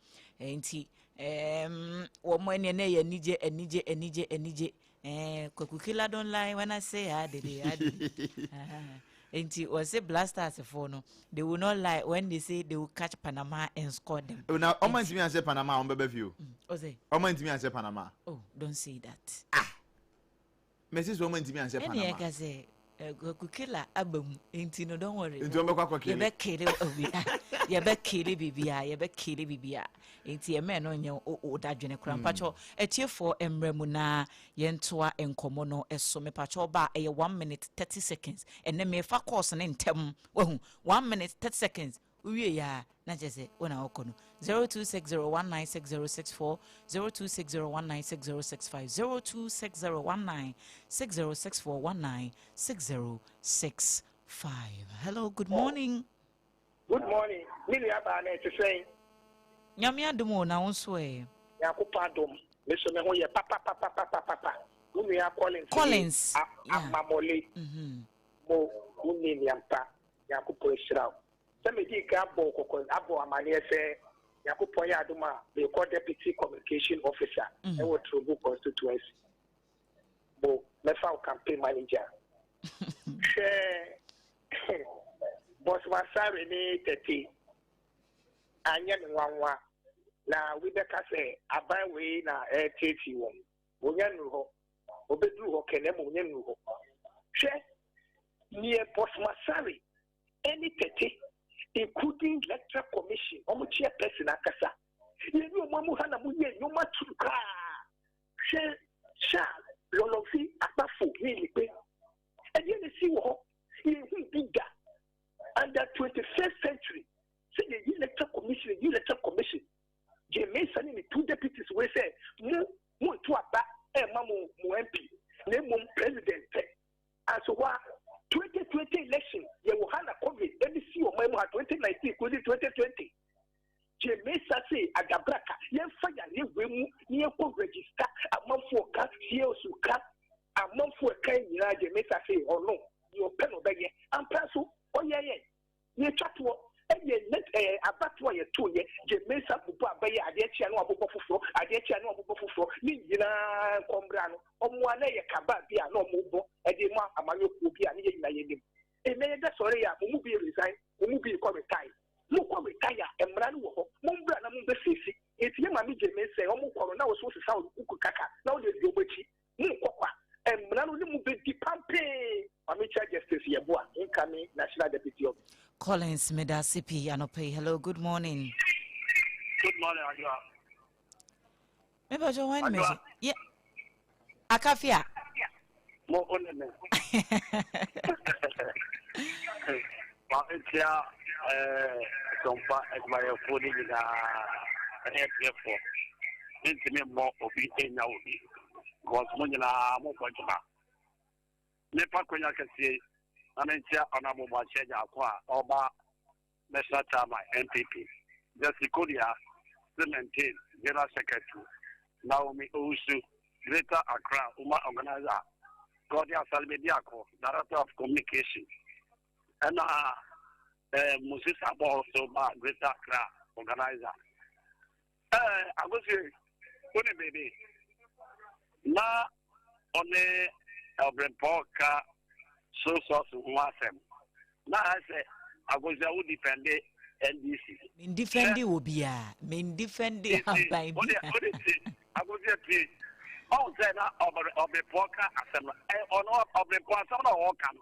Nti wɔn ɛneɛ na ɛyɛ anigye anigye anigye anigye. Kwaku Killer don't lie when I say I did it, I did it. Nti wɔse Black Stars foɔ no, they will not lie when they say they will catch Panama and score them. Na ɔma ntumi anhyɛ Panama a wɔn bɛbɛ fi o. Ɔsɛ. Ɔma ntumi anhyɛ Panama. Oh, don't say that. Ah, mɛsi so ɔma ntumi anhyɛ Panama. Ɛna yɛ ka sɛ Kwaku Killer aba mu nti no don't worry. Nti wɔn bɛkɔ akɔ kele. Yɛbɛ kele obi yɛbɛ kele bibia yɛbɛ kele bibia nti ɛmɛ no nyɛ o dadwene kora mpakyɛw atiefoɔ mmerɛ mu na yɛntoa nkɔmɔ no so mepakyɛw ba ɛyɛ 1 minute 30 seconds ɛnɛ mefa course ne ntɛm wahu 1 minute 30 seconds wowie ya na kyerɛ sɛ wo na wokɔ no 0260196064 0260196065 0260196064 196065. Hello, good morning. Good morning. Me nua baa na ɛte sɛn? Nyame adom o, na wo nso ɛ? Nyankopɔn adom. Me so me ho yɛ papapapapapa. Wo nua Collins. Collins. Amamole. Mo wo ni niampa. Nyankopɔn ahyira wo. Sɛ medi kan abɔ kɔkɔ abɔ amanneɛ sɛ Nyankopɔn yɛ adom a mekɔ deputy communication officer ɛwɔ Trobu constituency. Bo, mɛfa wo campaign manager. Hwɛ Bossman Asare ne Tete anyɛ me nwanwa na obi bɛka sɛ aban wei na ɛreteetee wɔn. Wɔnya nnuru hɔ. Wɔbɛduru hɔ kɛ na mmom wɔnya nnuru hɔ. Hwɛ neɛ Bossman Asare ne Tete including Electoral Commission wɔn chairperson ankasa yɛne wɔn amu ha na moyɛ nneɛma turu koraa. Hwɛ Charles Lɔlɔvi Akpafo ne Likpe. Ɛdeɛn na ɛsii wɔ hɔ? Yɛnhuu bi da. Under 21st century sɛ yɛyi Electoral Commission, yɛyi Electoral Commission. Jane Mensah ne ne two deputies wei sɛ mo monto aba ɛmma mo mo MP na mmom president pɛ. Anso hɔ a 2020 election yɛwɔ ha na covid ɛde si ɔman mu ha 2019 kɔsi 2020. Jane Mensah se adabraka yɛmfa yareɛ wei mu na yɛnkɔ register amanfoɔ ka CAOs ka amanfoɔ ɛka nyinaa. Jane Mensah se ɔno deɛ ɔpɛ na ɔbɛyɛ. Ampa nso ɔyɛyɛ. Yɛtwa toɔ ɛyɛ net ɛɛ abatoɔ a yɛtoo yɛ Jane Mensah bobɔ abɛyɛ adeɛ kye a na wabobɔ foforɔ adeɛ kye a na wabobɔ foforɔ ne nyinaa nkɔmmra no ɔmo a na ɛyɛ kabaa bi a na ɔmo bɔ ɛde ma amanyɔkuo bi a ne yɛ nyinaa yɛnim. Ɛnɛ yɛda sɔre a mo mu bi resign mo mu bi rekɔ retire mo kɔ retire a mmara no wɔ hɔ mo mbra na mo mbɛ siesie nti yɛ maame Jane Mensah ɔmo kɔ no na wo so sesa wo kaka na wode adi ɔmo akyi mo nkɔ kwa mmara no ne mo bɛdi pampee. Maame Chair Justice Yeboah, incoming National Deputy of. Collins medase pii anɔpa yi. Hello, good morning. Good morning, Adwoa. Mepatwa hwan ne mɛhyɛ? Yɛ Akafia. Mo o ne me. Maame tia ɛɛ sɔmpa adwumayɛfoɔ ne nyinaa ɛne atiefoɔ. Mentumi mmɔ obi enya obi because mo nyinaa mo bɔ adwuma. Mefa kwanya kɛseɛ yi na menkyia Honourable Boakye Agyarko a ɔreba National Chairman NPP, Jesse Kodia, still maintain General Secretary, Naomi Owusu, Greater Accra Woman Organizer, Gordon Asare Bediako, Director of Communication, ɛna eh, Moses Abor nso ba Greater Accra Organizer. Eh, Agosie, wo ne baabi na ɔne ɔbrempɔn ka so sɔs ho asɛm na ayɛ sɛ Agosie wo difɛnde NDC. Mendifɛnde wɔ biara, mendifɛnde aban biara. Wode tie, Agosie tie. Ɔhu sɛ na ɔbrempɔn ka asɛm no, ɔno ɔbrempɔn asɛm na ɔka no,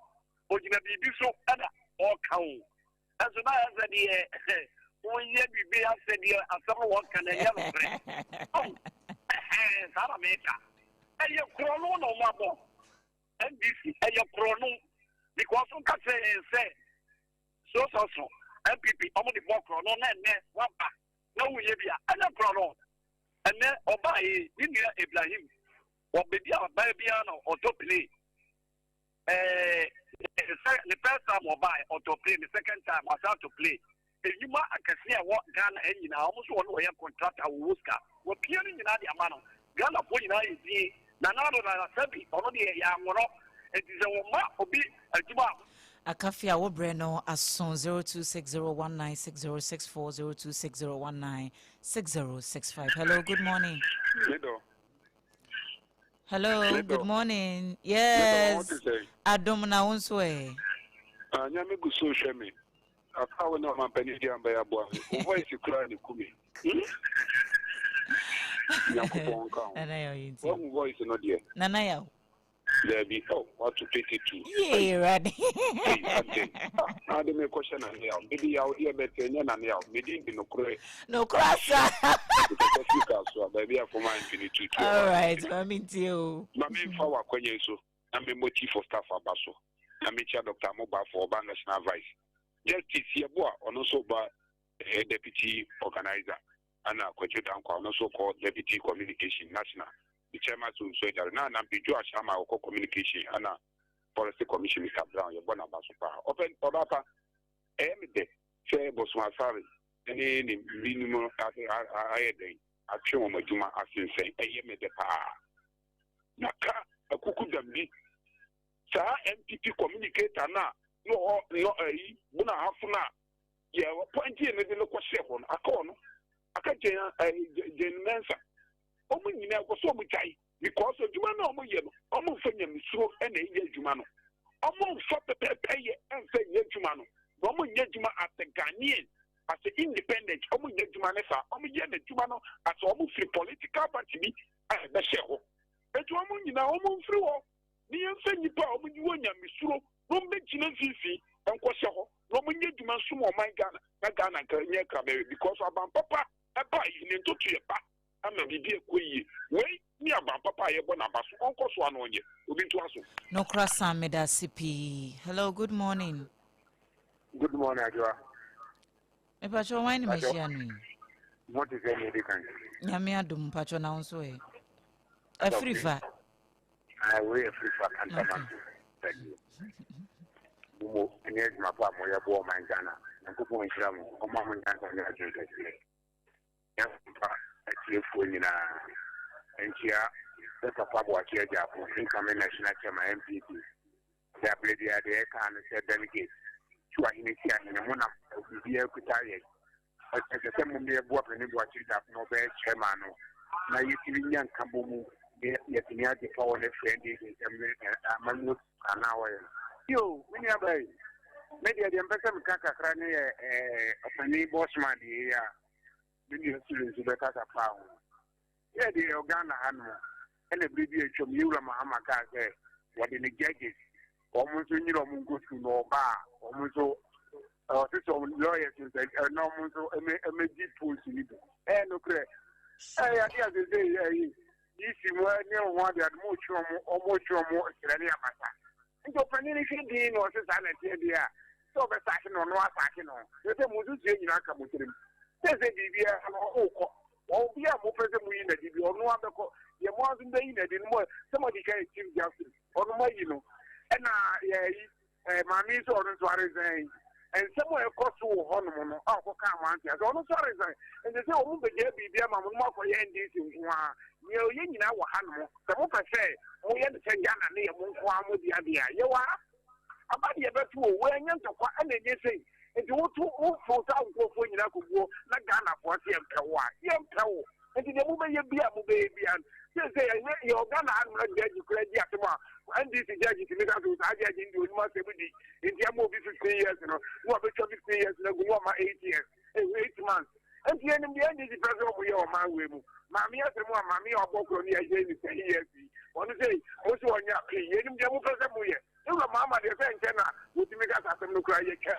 ogyina biribi so ɛna ɔka o. Ɛnso na ayɛ sɛ deɛ woyɛ biribi asɛ deɛ asɛm no wɔka no ɛnyɛ nokorɛ. Oh, ɛhɛn, saa na meka. Ɛyɛ korɔno na wɔn abɔ. NDC, ɛyɛ korɔno. Because nka kyerɛ yɛn sɛ so so so NPP wɔn de bɔ korɔno na ɛnɛ waba na woyɛ bi a ɛnyɛ korɔno. Ɛnɛ ɔbaa yi ne nua Ibrahim wɔ baabi a ɔbaa biara na ɔtɔ plane. Ɛɛ sɛ ne first time ɔbae ɔtɔ plane, ne second time wasan atɔ plane. Enyuma akɛse a ɛwɔ Ghana ha nyinaa wɔn nso wɔn wɔyɛ contractor wɔwɔ sika. Wɔapia ne nyinaa de ama no. Ghanafoɔ nyinaa yɛ din. Nana Addo na Asabi ɔno deɛ yɛ anworɔ. Enti sɛ wɔma obi adwuma a. Akafi a wo brɛ no aso 0260196064 0260196065. Hello, good morning. Middle. Hello, good morning. Yes. Adom na wo nso ɛ. Ah, nyame gu so hwɛ me. Aka wo na ɔmampanin di amba yɛ aboa me. Wo voice kura ne ku me. Hmm? Nyankopɔn nka ho. Nana yaw yi nti. Wahu voice no deɛ. Nana yaw. Dabi, oh, wato 22. Yee, Awurade. Ei, ade. Ah, ade me kɔhyɛ Nana yaw. Mede yaw deɛ bɛtɛ nyɛ Nana yaw. Mede di nokorɛ. Nokorɛ asa. Mekɔkɔ sika so a, baabi a fɔm a mpini tutu. All right, mami ntie o. Ma memfa w'akwanya yi so na memmɔ Chief of Staff aba so na mekyia Dr. Amobafo, ɔba National Vice. Justice Yeboah, ɔno nso ba eh, Deputy Organizer. Ɛna Kwadwo Dankwa, ɔno nso kɔ Deputy Communication National. The Chairman so nso agyare. Na Nampejo Ashama ɔkɔ Communication ɛna Forestry Commission Mr. Brown yɛbɔ n'aba so paa. Ɔpɛ ɔba pa. Ɛyɛ me dɛ sɛ Bosom Asare ne ne binom ayɛ dɛn atwe wɔn adwuma asensɛn. Ɛyɛ me dɛ paa. Na ka akuku dam bi saa NPP communicator no a na ɔwɔ no ayi Bona Ahafo no a yɛ appointee no de no kɔhyɛ hɔ no aka ɔno aka Jane Mensah. Wɔn nyinaa kɔ so wɔn gyae. Because adwuma no a wɔyɛ no, wɔmfa nyamesuro na ɛyɛ adwuma no. Wɔmfa pɛpɛɛpɛyɛ mfa nyɛ adwuma no. Na wɔnyɛ adwuma as a Ghanaian, as a independent, wɔnyɛ adwuma no saa. Wɔyɛ n'adwuma no as wɔn firi political party bi a ɛbɛhyɛ hɔ. Eti wɔn nyinaa wɔn mfiri hɔ na yɛmfa nnipa a wɔn wɔ nyamesuro na wɔbɛgyina mfimfini nkɔhyɛ hɔ na wɔnyɛ adwuma nsom ɔman Ghana na Ghana nka nyɛ krabɛwe because aban papa ɛba yi ne ntotoeɛ ba ama biribi akɔ yie. Wei ne aban papa a yɛbɔ n'aba so. Ɔnkɔ so ano ɔnyɛ. Obi ntoa so. Nokora Sam medase pii. Hello, good morning. Good morning, Adwoa. Mepakyɛ wan ne mahyia no yi? Mo te sɛ nea edi kan. Nyame adom mpakyɛ na wo nso ɛ? Afiri fa. Ah, wei yɛ afiri fa Kantamanto. Mo ne adwuma pa a moyɛ boa ɔman Ghana. Nyankopɔn nhyira mo. Ɔma mo nyansa ne adwene kɛseɛ. Yɛmfa atiefoɔ nyinaa nkyia me papa Boakye Agyarko, incoming National Chairman NPP. Sɛ aberɛ biara deɛ yɛka ne sɛ delegate tu ahene si ahene mo na biribiara kuta yɛn. Ɛsɛ sɛ mom yɛboa Panin Boakye Agyarko na ɔbɛyɛ chairman no na yɛtumi nya nkabɔ mu na yɛtumi agye power no afiri NDC nsam ne amammuo anaa wɔyɛ no. Yo, me nua baa yi, me deɛ deɛ mpɛ sɛ meka kakra ne yɛ ɔpanin Bosman deɛ yi a me nua Sule nso bɛkasa faa ho. Yɛ deɛ yɛwɔ Ghana ha nom, ɛna bere bi a atwam Yewura Mahama kaa sɛ wɔde ne judges, wɔn nso nyere wɔn nkɔ sukuu na ɔba a wɔn nso ɔse sɛ wɔn lawyers nso ɛna wɔn nso ɛmɛgye post no bi. Ɛyɛ nokorɛ. Ɛyɛ adeɛ a sɛ ɛyi EC mu ne ho adeɛ ade mo twe wɔn wɔn twe wɔn kyerɛ ne abasa. Nti ɔpanin no hwɛ din na ɔse saa na ɛteɛ deɛ a, sɛ ɔbɛsake no ɔno asake no. Kyerɛ sɛ mo nsusuiɛ nyinaa ka mo tirim. Sɛ sɛ biribiara no ɔrekɔ. Obi a mopɛ sɛ moyi no adi bi ɔno abɛkɔ. Deɛ mo ara nso mobɛyi no adi no mo sɛ moadi kan yɛ Chief Justice ɔno moayi no. Ɛna yɛyi eh, maame yi sɛ ɔno nso aresign yi. Nsɛm a ɛkɔ so wɔ hɔnom no a ɔkɔkaa mo ante ase ɔno nso aresign. Nti sɛ wɔn bɛgyaa biribi ama mo no moakɔyɛ NDC nko ara. Nea ɔyɛ nyinaa wɔ hanom. Sɛ mopɛ sɛ moyɛ no sɛ Ghana no yɛ mo nko ara mo dea deɛ a, yɛwɔ ha. Aba deɛ ɛbɛto o, wei ɛnyɛ ntɔkwa ɛna ɛnyɛ sei. Nti woto woforo saa nkurɔfoɔ nyinaa kɔguo na Ghanafoɔ se yɛmpɛ wo a, yɛmpɛ wo. Nti deɛ mobɛyɛ biara a mobɛyɛ biara no, seesei ɛnyɛ yɛwɔ Ghana hanom na judge koraa di asɛm a, NDC judge tumi ka sɛ saa judge no deɛ ɔnim asɛm di, nti ama obi 15 years no, na wabɛtwa 15 years no agu na wama 8 years. 8 months nti yɛnim deɛ NDC pɛ sɛ wɔn yɛ ɔman wei mu maame asɛm a maame a ɔbɔ korɔ no yɛyɛ ne 10 years yi ɔno sɛ mo sɛ ɔnyɛ apii yɛnim deɛ mo pɛ sɛ mo yɛ ewura maama deɛ sɛ nkyɛn na wotumi kasa asɛm no koraa yɛtwa.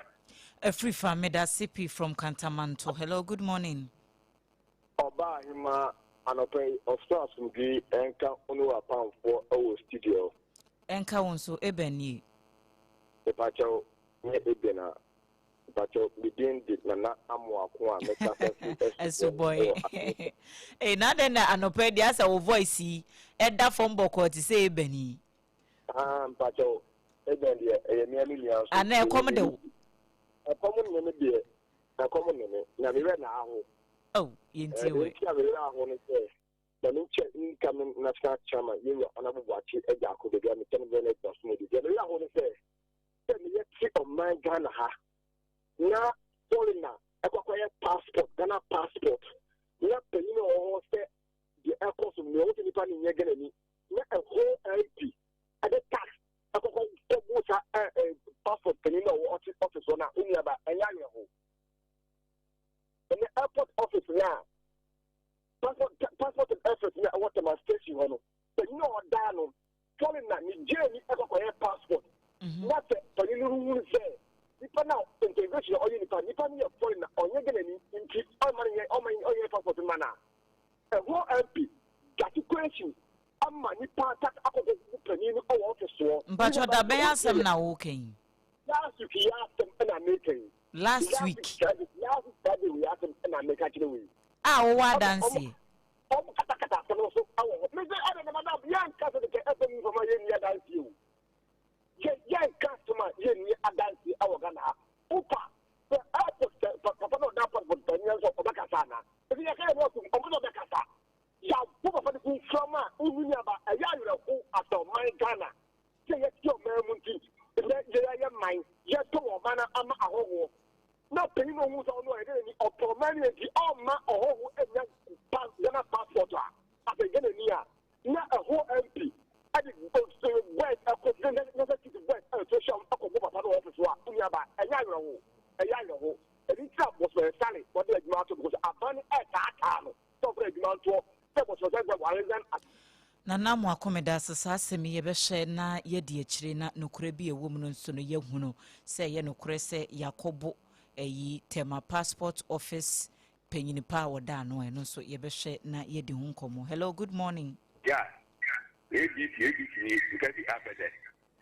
Afrifa medase pii from Kantamanto hello good morning. Ɔbaa ahemaa, anɔpa yi, ɔsoro asomdwoe nka wo ne w'apamfoɔ wɔ studio hɔ. Ɛnka wo nso, Eben nie. Mepakyɛw, nyɛ Eben a. Mpakyɛw me din de Nana Amoako a me kasa fi Asubɔn wɔ Akansi. Ee na adɛn na anɔpa yi deɛ asɛ wo voice yi ɛda fam bɔkɔɔ te sɛ Eben yi. Ah mpakyɛw Eben deɛ ɛyɛ mea me nua nso. Anaa ɛkɔm de wo? Ɛkɔm nne me deɛ ɛkɔm nne me na me werɛ na aho. Oh yɛntie wɛ. Deɛ nti a me werɛ aho ne sɛ ma me nkyɛ incoming national chairman Yewura Honourable Boakye Agyarko baabi a mekyɛ no Bernard Basumodi deɛ me werɛ aho ne sɛ sɛ meyɛ te ɔman Ghana ha na foreigner ɛkɔkɔyɛ passport Ghana passport na panyin a ɔwɔ hɔ sɛ deɛ ɛkɔ so nea ɔwɔ sɛ nipa no nyɛ Ghana ni na ɛho MP ɛde tax ɛkɔkɔ kɔbu sa ɛ ɛ passport panyin na ɔwɔ ɔte office hɔ na onuaba ɛnyɛ awerɛho ɛnɛ airport office na passport passport office na ɛwɔ Tema station hɔ no panyin a ɔdaa no foreigner Nigerni kɔkɔyɛ passport na sɛ panyin no hunu sɛ nipa na integration a ɔyɛ nipa nipa no yɛ foreigner ɔnyɛ Ghanani nti ɔmma no nyɛ ɔmma ɔnyɛ passport no ma no a ɛho MP gate question ama nipa tak akɔkɔ gu panyin no wɔ office soɔ. Mpakyɛ da bɛn asɛm na woka yi? Last week yi asɛm na meka yi. Last week. Last week Friday wei asɛm na meka kyerɛ wo yi. A wowɔ adanseɛ? Wɔn katakata asɛm no so wɔ hɔ. Mese ɛde na madam yɛnka sɛ kɛkɛ ɛfɛ mu fama yɛnni adanseɛ o. Yɛ yɛnka asɛm a yɛnni adanseɛ wɔ Ghana ha. Wopa sɛ airport sɛ papa na ɔda passport panyin nso ɔbɛkasa anaa? Ɛsɛ yɛka yɛn ho atom ɔmo na ɔbɛkasa. Yɛabɔ papa no mframa a wohu ni aba ɛyɛ awerɛho asɛ ɔman Ghana sɛ yɛte ɔman mu nti ɛnɛ yɛyɛ man yɛtɔ wɔ ɔman no ama ahɔhoɔ. Na panyin no ohuu sɛ ɔno ɔyɛ Ghanani, ɔpɛ ɔman no enti ɔmma ɔhɔho nnya pa Ghana passport a, afei Ghanani a, na ɛho Nana Amoako, meda ase. Saa asɛm yi yɛbɛhyɛ na yɛdi akyire na nokorɛ bi a ɛwɔ mu no nso no yɛhunu sɛ ɛyɛ nokorɛ sɛ yɛakɔbo ɛyi Tema passport office panyini pa a wɔda ano. Ɛno nso yɛbɛhwɛ na yɛdi ho nkɔmmɔ. Hello, good morning. Ya, ABC, ABC ni sika bi abɛdɛ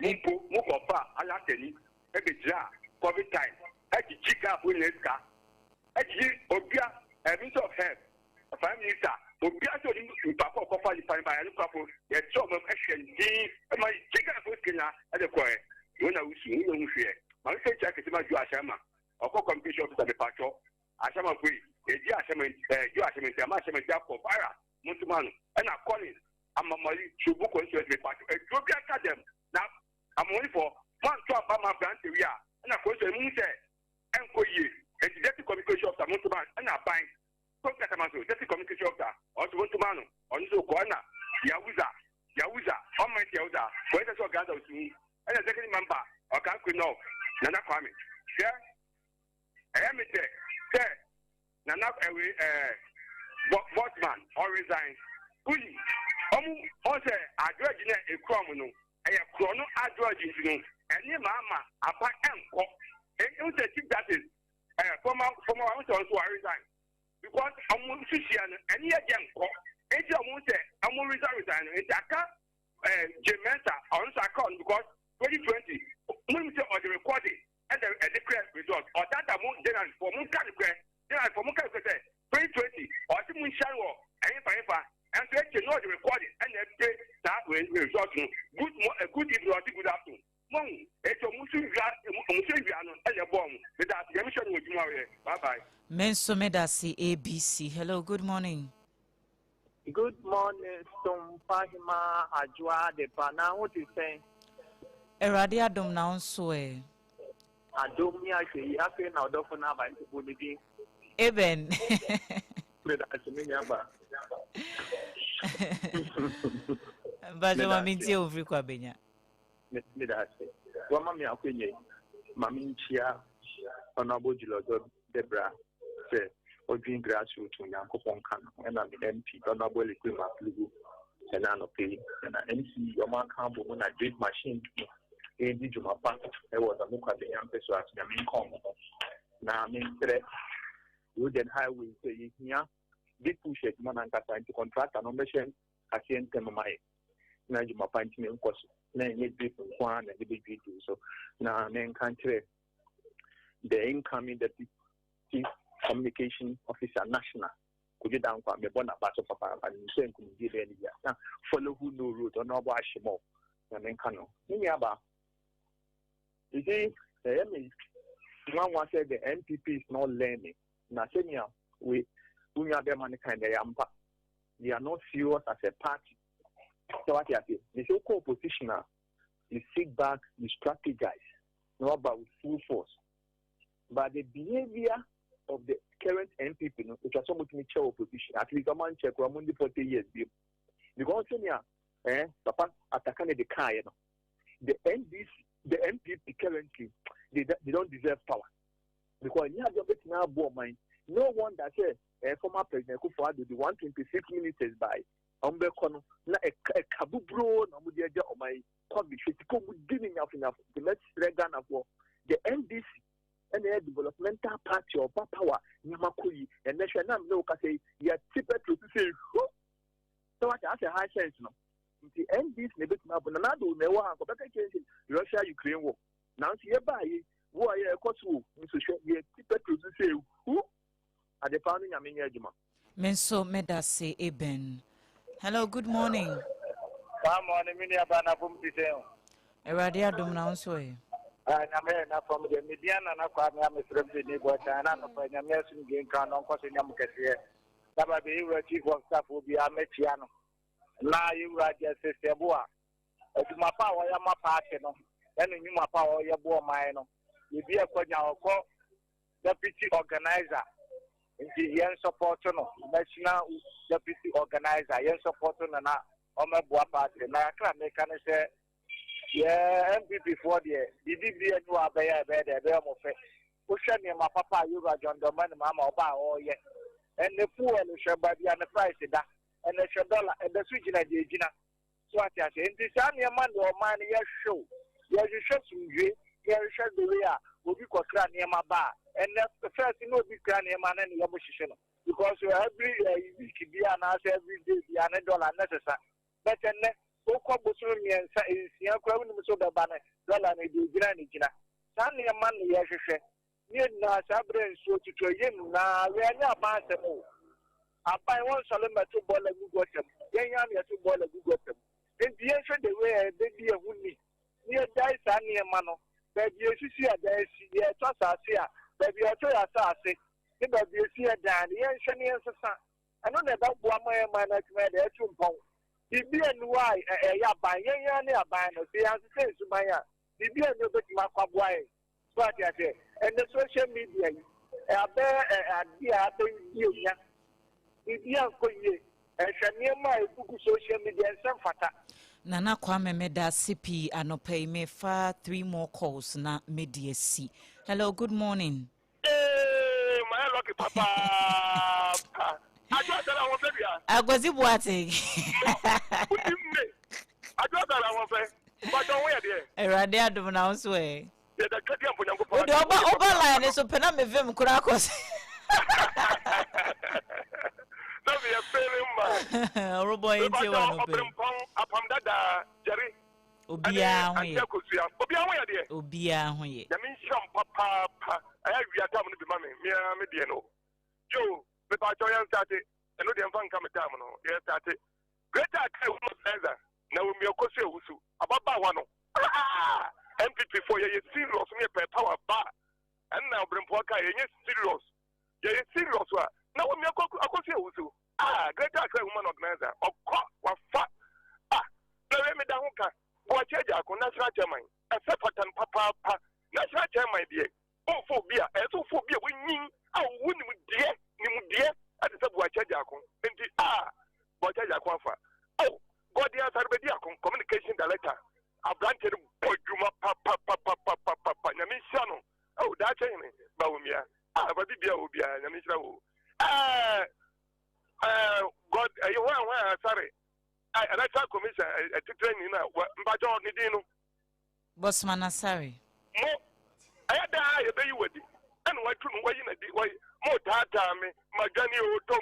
mo mpo mokɔfa alatani ɛbɛgyina COVID time ɛgyegye Ghanafoɔ nyinaa sika, ɛgyegye obia Minister of Health, Prime Minister, obia sɛ ɔnim nipa kɔ ɔkɔfa nipa no ba ɛno korafo yɛkyerɛ ɔmo ɛhwɛ ndin ɛma gye Ghanafoɔ sika nyinaa ɛde kɔɛ wɔn na wusu wɔn nyɛ ho hwɛ. Maame sɛ kyerɛ kɛse ma ju ahyɛn ma ɔkɔ communication officer. Mepatwɔ ahyɛn ma foyi edi ahyɛn ɛɛ ju ahyɛn nti ama ahyɛn nti akɔ viral mo ntoma no ɛna Collins Amamali Subu constituency. Mepatwɔ eduo bi aka dɛm na amamali fɔ mo anto aba ma aberante wi a ɛna constituency mu sɛ ɛnkɔ yie, nti deputy communication officer mo ntoma ɛna aban kɔnkata so deputy communication officer ɔnso mo ntoma no ɔno nso kɔ ɛna Yahuza Yahuza ɔman ti Yahuza wɔyɛ sɛ ɔganza osu ɛna executive member Ɔkanko North, Nana Kwame. Hwɛ, ɛyɛ mi dɛ sɛ Nana ɛwɛ bosman ɔresign oyi ɔmo ɔsɛ adrɛgye na ekura ɔmo no ɛyɛ korɔ no adrɛgye nti no ɛne maama aba ɛnkɔ ɛn sɛ Chief Justice former one sɛ ɔnso ɔresign because ɔmo nsuhyia no ɛne yɛ gye nkɔ eti ɔmo sɛ ɔmo resign no nti aka Jean Mensa ɔno nso aka ɔno because 2020 mo nim sɛ ɔde recording ɛna ɛde kura result ɔdada mo journalist fɔ mo nka ne korɛ, journalist fɔ mo nka ne korɛ sɛ 2020 ɔsi mo nhyia no wɔ ɛhefa hefa, ɛnso ekyir na ɔde recording ɛna ɛpɛ saa result no. Good mo, good evening, ɔsi good afternoon mo hu eti ɔmo nso wia, ɔmo nso wia no ɛna ɛbɔ ɔmo. Meda ase, yɛn mi hyɛ no wɔ dwuma ɔyɛ. Bye bye. Me nso meda ase, ABC. Hello, good morning. Good morning, Sompahima Adwoa Adepa. Na ho te sɛn? Awurade adom, na wo nso ɛ? Adom ne ahwɛ yi. Afei na ɔdɔfo no aba nti bɔ ne din. Amen. Meda ase, me nua ba. Mpakyɛ ma mentie wo mfiri kɔ abɛnya. Meda ase. Wama me akɔnya yi. Ma menkyia Honorable Julius Debra sɛ ɔdwen grassroot, Onyankopɔn ka no ho, ɛna me MP Honorable Elikplim Akurugu ɛna anɔpɛ yi ɛna MC ɔmo aka abɔ mu na drip machine no ɛredi dwuma pa ɛwɔ Dɔme Kwabenya mpɛ so ase. Nyame nka ɔmo ho na mensrɛ road and highway sɛ yɛhia big push adwuma no ankasa, nti contractor no ɔmbɛhyɛ aseɛ ntɛm ma yɛ na adwuma pa ntumi nkɔ so na ɛnyɛ drip nko ara na ɛde bɛdwidwi so. Na menka nkyerɛ the incoming deputy communication officer national, Kojo Dankwa, mebɔ n'aba so papaapa ne sɛ nkonimdie bɛyɛ ne bia na follow who no road ɔno ɔbɔ ahye mɔ na menka no ne nuaba. You see, ɛyɛ me nwanwa sɛ the NPP is not learning na sɛnea we wo nua bɛrima no kan ɛyɛ ampa, they are not serious as a party. Sɛ wate ase ne sɛ wokɔ opposition a, you sit back, you strategize na waba with full force, but the behavior of the current NPP no, etwa sɛ ɔmotumi kyɛ opposition at least ɔmo ankyɛ koraa ɔmo ndi 40 years bi, because sɛnea papa Ataka ne de kaayɛ no, the NDC, the NPP currently, they don't deserve power because ɛnyɛ adeɛ ɔbɛtumi aboɔ ɔman. No wonder sɛ former President Akufo Addo de 126 ministers by ɔmo bɛkɔ no na ɛka ɛka buburo na ɔmo de agya ɔman yi. COVID hwɛ sika ɔmo di ne nyafonyafo. Nti mɛsrɛ Ghanafoɔ, the NDC ɛna ɛyɛ developmental party ɔba power nneɛma kɔ yi. Ɛnɛ hwɛ nam ne wo kasa yi, yɛte petrol sisi ehu sɛ wate asɛ high sense no, nti NDC na ebetumi abo. Nana Ado na ɛwɔ ha nkɔ bɛka kyerɛ sɛ Russia Ukraine wɔ nanso yɛbaa yi wo a yɛ ɛkɔ so o, nso hwɛ yɛte petrol sisi ehu adepa no. Nyame nyɛ adwuma. Me nso meda se. Eben, hello, good morning. Saa morning, me nua ba na fom ti sɛn o? Awurade adom, na wo nso ɛ? Ah, Nyame yɛ na fam deɛ. Media Nana Kwame a mesrɛ m de ne bɔ kyɛn na anɔpa. Nyame asomdwe nka no, ɔnkɔ so nyam kɛseɛ na ba bɛyɛ wura chief of staff obiara mɛkyia no na yɛwura Justice Yeboah, adwuma pa a wɔyɛ ma party no ɛne nnwuma pa a wɔyɛ boɔ ɔman no, yɛbi akɔnya ɔkɔ deputy organizer, nti yɛn support no, national deputy organizer, yɛn support no na ɔmɛboa party. Na kakra meka ne sɛ yɛ NPP foɔ deɛ, biribi bi ani wɔ abɛyɛ a ɛbɛyɛ dɛ ɛbɛyɛ ɔmo fɛ. Wohwɛ nneɛma papa a yɛwura John Dramani Mahama ɔba a ɔreyɛ ɛnɛ, fuel hwɛ baabi a ne price da ɛnɛ, hwɛ dollar ɛda so gyina deɛ gyina. So wate aseɛ? Nti saa nneɛma na ɔman no yɛhwehwɛ o. Yɛhwehwɛ sumdwe, yɛhwehwɛ the way a obi kɔkra nneɛma ba a, ɛnɛ first na obi kra nneɛma na ne yam hyehye no because every week bi anaasɛ every day bi a ne dollar ne sesa. But ɛnɛ wokɔ bosome mmiɛnsa nsia koraa wonim sɛ wobɛba no dollar no deɛ gyina ne gyina. Saa nneɛma na yɛhwehwɛ. Ne yɛn nyinaa saa berɛ a nsuo tutɔ yi, yɛn nyinaa wei ɛnyɛ aban asɛm o. Aban wɔnsɔre mmɛto bɔɔla ngu gɔta mu. Yɛn ara na yɛto bɔɔla gu gɔta mu. Enti yɛnhwɛ the way a yɛbɛdi yɛn ho ni na yɛgyae saa nneɛma no. Baabi a yɛsisi adan si, yɛretɔ asase a, baabi a yɛtɔ yɛn asase ne baabi a yɛsi yɛn dan no, yɛnhwɛ na yɛnsesa. Ɛno na ɛbɛboa ma yɛn man no atumi ayɛ dɛ atu mpɔn. Biribi nni hɔ a ɛyɛ aban. Yɛn ara ne aban no. Sɛ yɛansesa yɛn suban a, biribi nni hɔ a ɛbɛtumi akɔ aboa yɛn. So ate aseɛ? Ɛnnɛ social media yi, abɛyɛ adeɛ a abɛdi anya. Biribi ankɔ yie. Hwɛ nneɛma a ɛgugu social media, ɛnsɛ mfata. Nana Kwame medase pii anɔpa yi mefa three more calls na medi asi. Hello good morning. Eeii mayɛ lucky papaapa. Adwo Asare ahoɔfɛ dua. Akwasi Boateng. Mo wonim me. Adwo Asare ahoɔfɛ. Mpakyɛ wo ho yɛ deɛ? Awurade adom na wo nso ɛ? Yɛda Twedeɛ mpo Nyankopɔn Wode ase. ɔba ɔba line no so pɛ na me vim koraa kɔ so. Na meyɛ failing man. Ɔrobɔ yɛn tie Mepakyɛ wa no pɛ. Ɔbrempɔn Apam Dadaa Jerry. Obiara ho Ɛne yɛ. Auntie Akosua. Obiara ho yɛ deɛ? Obiara ho yɛ. Nyame nhyira mo papaapa. Ɛyɛ awia tam no bi ma me. Me ara me deɛ no. Yo, mepaakyɛw yɛn starte. Ɛno deɛ mfa nka me tam no. Yɛn starte. Greater Accra Womanizer na Omia Kosi Owusu. Ababaawa no. Ah! NPP foɔ yɛyɛ serious ne yɛpɛ power ba. Ɛnna Obrempɔn kaa yɛnyɛ serious. Yɛyɛ serious a na Omia Akosi Owusu. Ah Greater Accra Woman Organizer ɔkɔ wafa ah na wei meda ho ka Boakye Agyarko National Chairman ɛsɛ fata no papaapa National Chairman deɛ ɔmfa obi a ɛsɛ ɔfa obi a wanyin a ɔwɔ nimdeɛ nimdeɛ ɛte sɛ Boakye Agyarko nti ah Boakye Agyarko afa oh Gordon Asare Bediako Communication Director aberanteɛ no bɔ adwuma papapapapapapa Nyame nhyira no oh daakye hene Bawumia ah ba bibia wɔ biara Nyame nhyira wo ɛɛ ɛɛ God ɛyɛ hwan hwan asare electoral commission ɛtitire ni na mpakyɛ ne din no. Bosman Asare. Mo ɛyɛ daa yɛbɛyi wadi ɛna watu no wayi na di wayi mo taataa me ma dwane o tom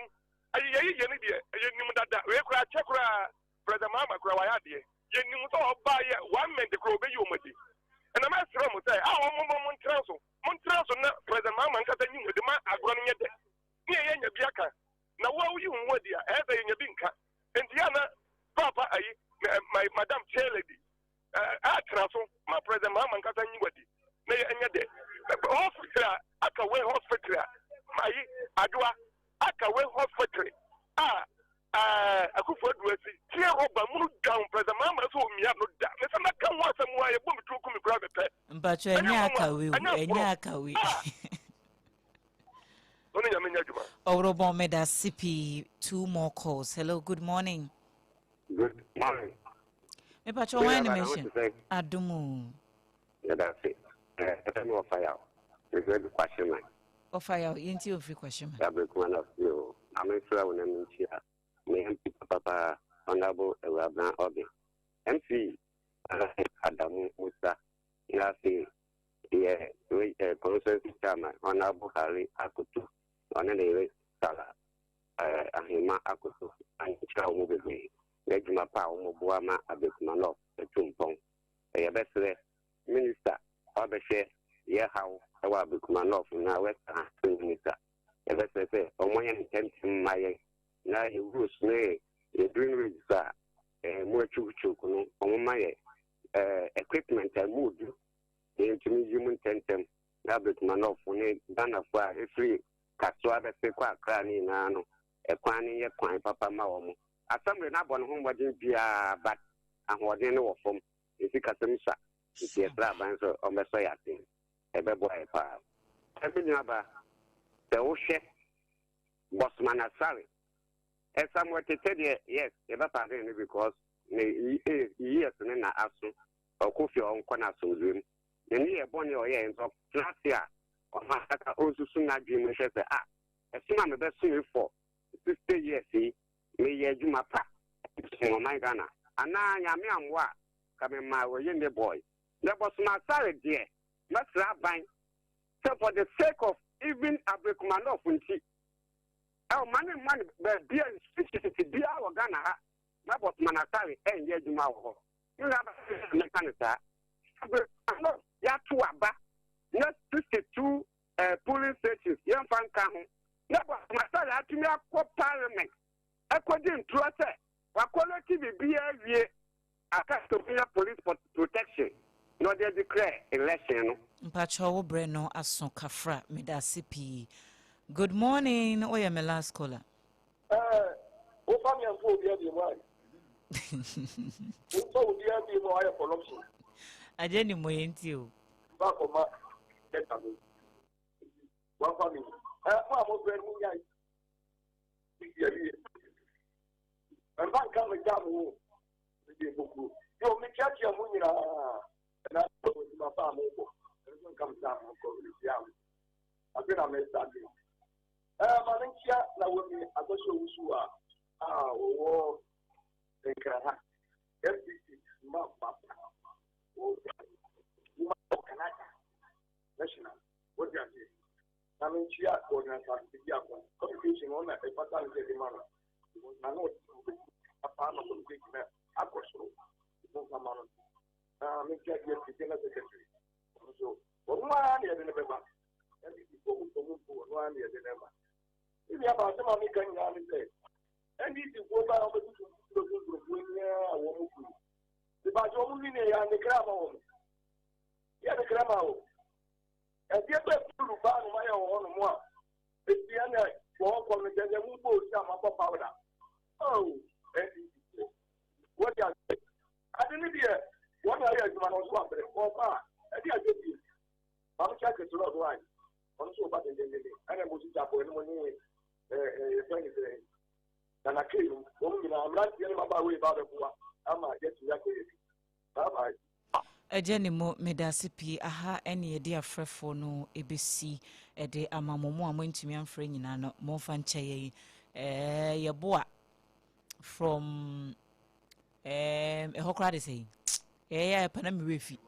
ɛyɛ yɛyi yɛ ne deɛ ɛyɛ nim dada wei koraa kyɛ koraa President Mahama koraa wayɛ adeɛ yɛnim sɛ ɔbaa yɛ one minute koraa ɔbɛyi wɔn adi ɛna mɛsrɛ mo sɛ a wɔn mo mo ntena so mo ntena so na President Mahama nkasa nyi wɔn adi ma agorɔ no nyɛ dɛ ne yɛyɛ nya bi aka na wo a woyi wo ho adi a ɛyɛ sɛ yɛnya bi nka nti yɛ na paapa ayi my madam chair lady atena so ma President Mahama nkasa nyi wadi na yɛ ɛnyɛ dɛ hospital a aka wei hospital a ayi adoa aka wei hospital a Akufo Addo asi tie rɔba mu no dwan President Mahama sɛ omia no da me sɛ mɛka ho asɛm a yɛbɔ me tuo ku me koraa mepɛ. Mpatsɔ ɛnyɛ akawe o ɛnyɛ akawe. Ɔne Nyame nyɛ adwuma. Ɔworobɔn medase pii two more calls hello good morning. Good morning. Mepatsɔ wɔn ne mention adum o. Yɛda ase. Ɛfɛ mi ɔfa yaw. Mefrɛ bi Kwahyeman. Ɔfa yaw yɛn ti ofiri Kwahyeman. Yabere kuma na fi o. Maame nfrɛ wo na mi nkyia me MP papapa Honourable Awurabena Obi. MC Adamu Musa na afei yɛ eh, constituency chairman Honourable Harry Akoto ɔne ne yere Sala eh, Ahema Akoto ankyerɛ wɔn bebree na adwuma pa a wɔn boa ma Abekuma North atu mpɔn. Yɛbɛsrɛ Minister wabɛhwɛ yɛ haw wɔ Ablekuma North na West Ahafo Minister. Yɛbɛsrɛ sɛ wɔnyɛ no ntɛmntɛm mma yɛn na yɛ roads ne yɛ drainage a ɛmu atwuktwuk no wɔmma yɛ equipment a ɛmu odu na yɛntumi yi mu ntɛmntɛm na Ablekuma North ne Ghanafoɔ a ɛfiri Kasoa bɛse kɔ Accra ne nyinaa no ɛkwan no yɛ kwan papa ma wɔn. Assembly no abɔ ne ho mmɔden biara but ahoɔden no wɔ fam. Yɛn sikasɛm sua nti yɛsrɛ aban sɛ ɔmmɛsɔ yɛn ase. Ɛbɛboa yɛn paa. Me nuaba, sɛ wohwɛ Bossman Asare, Samuel Tete deɛ yes yɛbɛpardon no because ne years no na aso, ɔkɔ fie a ɔnkɔ no asomdwoe mu. Ne nneyɛɛ bɔne a ɔyɛɛ nso ɔtena ase a ɔno ankasa ɔnsusu n'adwene mu nhwɛ sɛ ah ɛsom a mebɛsom yi for 60 years yi meyɛ adwuma pa som ɔman Ghana. anaa Nyame ammoa a, ka memaa wɔyi ne bɔe. Na Bossman Asare deɛ, mɛsrɛ aban sɛ for the sake of even Ablekuma North nti, ɔmma no mma no baabi a institutions biara wɔ Ghana ha na Bossman Asare ɛnyɛ adwuma wɔ hɔ. Me nua bɛrima na meka no saa. Ablekuma North yɛato aba na 62 eh, polling stations yɛmfa nka ho na Bossman Asare atumi akɔ parliament ɛkɔgye ntorɔ sɛ wakɔlɛte biribiara awie aka sɛ ɔbɛnya police protection na ɔde adeclare election no. Mpakyɛw wo brɛ no aso kafra medase pii good morning woyɛ me last caller. Ɛɛ wofa me amfa obiara bio mu ae wofa obiara bio mu a wayɛ corruption. Agye ni mo yɛ nti o. Ba kɔma lɛta no wafa me ɛɛ mo a mo brɛ no mo nyae. Mfa nka me gya mo o, mede nkokuo. Yo, mekyerɛkyerɛ mo nyinaa, ɛna wɔ adwuma pa a mobɔ. Ɛnso nka me gya mo kɔ, mekyia mo. Afe na mesa de. Ɛɛ, ma menkyia na wɔ mi akɔhyɛ owusu a a wɔwɔ Nkran ha. FDC mma papa. Wɔ Canada National. Wɔde aseɛ. Na me nkyia Gordon Asante Bediako communication no na ɛfata no sɛ ɛde ma no because na na ɔte sɛ ɔbɛtumi apa ama communication no akɔ soro mo nfa ma no na me nkyia DFP general secretary ɔno nso ɔno ara na yɛde no bɛba NDC foɔ mo mpɔ mo mpo ɔno ara na yɛde no ɛba ne nua baa asɛm a meka nyinaa ne sɛ NDC foɔ baa wɔbɛtutu mfuturo gu nkurɔfoɔ nyinaa a wɔn kuru mebakyɛ wɔn wi ne yɛ anekra ama wɔn yɛ anekra ma wɔn Ɛdeɛ bɛn puru paa na moayɛ wɔ hɔnom a enti ɛna wɔn kɔm no kyerɛ sɛ mobɔ osi a moabɔ powder? Oh, NDC foɔ. Wɔde ase. Ade no deɛ wɔn na ayɛ adwuma no nso wabrɛ. Wɔba a, ɛde adeɛ bie. Maame kyɛ kɛse lɔɔdo ayi. Ɔno nso ɔba dendendenden. Ɛna mo sisi abɔ ɛno ne ɛɛ yɛfrɛ ne sɛ Nana Kee no. Wɔn nyinaa mmeranteɛ ne mmabaawa yi ba abɛboa ama yɛatumi akɔ yɛn anim. Bye bye. Agya Nimo medase pii aha ɛne yɛde afrɛfoɔ no ɛbɛsi ɛde ama mo mo a moantumi amfrɛ nyinaa no momfa nkyɛ yɛn ɛɛ yɛboa from ɛɛ ɛhɔ koraa de sɛ ɛyɛ ɛpa na mewerɛ fi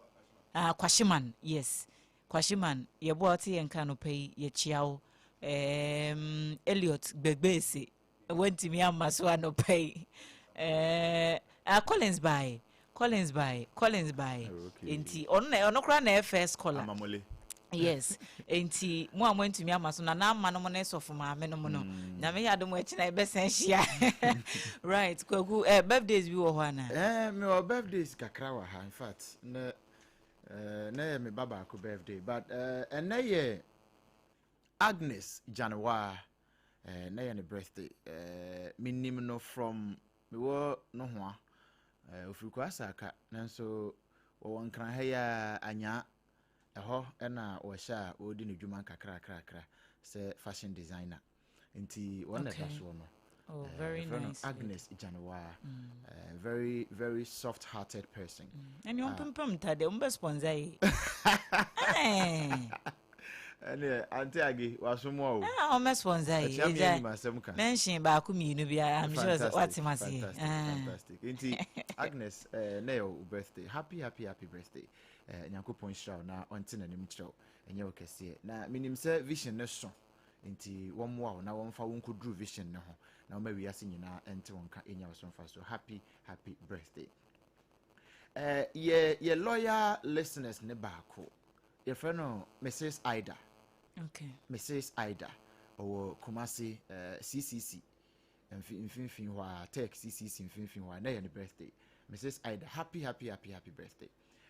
ah Kwashiman yes Kwashiman yɛboa wote yɛn ka no pɛ yi yɛkyia wo ɛɛm Elliot Gbɛgbɛɛse Wantumi amma so anɔpa yi. Eh, ah, Collins bae. Collins bae. Collins bae. Oh, okay. Nti ɔno na ɔno koraa na ɛyɛ first caller. Amamole. Yes. Nti mo a moantumi ama so na na ama no mo ne sɔfo maame no mo no. Nyame yɛ adom akyi na yɛbɛsan hyia. Right, Kwaku, eh, birthdays bi wɔ hɔ ana? Eh, me wɔ birthdays kakra wɔ ha. In fact, na eh, na yɛ me ba baako birthday, but eh, ɛnɛ yɛ Agnes Janewaa Eh, na yɛ ne birthday. Eh, menim no from mewɔ nohoa. Eh, ofiri Kwasaka, nanso wɔwɔ Nkran ha yi a Anyaa. Ɛhɔ na wɔhyɛ a wɔredi ne dwuma nkakrakrakra sɛ fashion designer. Nti wɔn na ɛda soɔ no. Oh, eh, very nice. Agnes Janewaa. Very, very soft-hearted person. Ɛni wɔn pempem ntade, wɔn bɛ sponsor yi. Ɛneɛ Auntie Agi wasom wo o. Ah ɔmɛ sponsor yi. Ɛkyia mi anim asɛm ka. Mention baako mmienu bi I'm sure sɛ wate ma se. Fantastic, fantastic. Nti Agnes eh, na yɛ wo birthday. Happy happy happy birthday. Eh, Nyankopɔn nhyira wo na ɔnte n'anim kyerɛ wo. Ɛnyɛ wo kɛseɛ. Na menim sɛ vision ne so. Nti wɔmmoa wo na wɔmfa wo nkɔduru vision ne ho. Na wɔma wiase nyinaa ɛnte wo nka ɛnya wo so mfasoɔ. Happy happy birthday. Eh, yɛ yɛ loyal listeners ne baako. Yɛfrɛ no Mrs. Ida. Okay. Mrs. Ida. Ɔwɔ Kumasi eh, CCC mfimfini hɔ a, Tech CCC mfimfini hɔ a, na yɛ ne birthday. Mrs. Ida, happy happy happy happy birthday.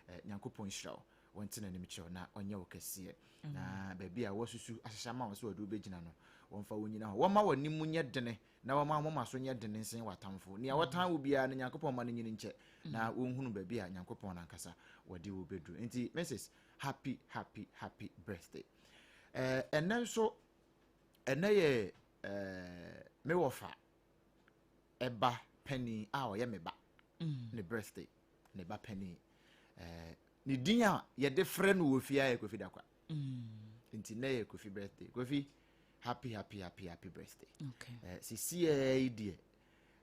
Eh, Nyankopɔn nhyira wo. Wɔnte n'anim kyerɛ wo na ɔnyɛ wo kɛseɛ. Mm. Na baabi a wɔasusu ahyehyɛ ama wo sɛ wɔde wobɛgyina no, wɔmfa wo nyina hɔ. Wɔma w'anim nyɛ dene na wɔma wo moma so nyɛ dene nsen w'atamfo. Nea wɔtan wo biara no, Nyankopɔn ma no nyini nkyɛ, na wɔnhunu baabi a Nyankopɔn no ankasa wɔde wo bɛduru. Nti, Mrs. Happy, happy, happy birthday. Eh, ɛnɛ nso, ɛnɛ yɛ eh, me wɔfa ɛba panin a ɔyɛ me ba ne birthday, ne ba panin. Eh, ne din a yɛde frɛ no wɔ fie ayɛ Kofi Dakwa. Nti nɛ yɛ Kofi birthday. Kofi, happy happy happy happy birthday. Okay. Eh, sisiɛ yi deɛ.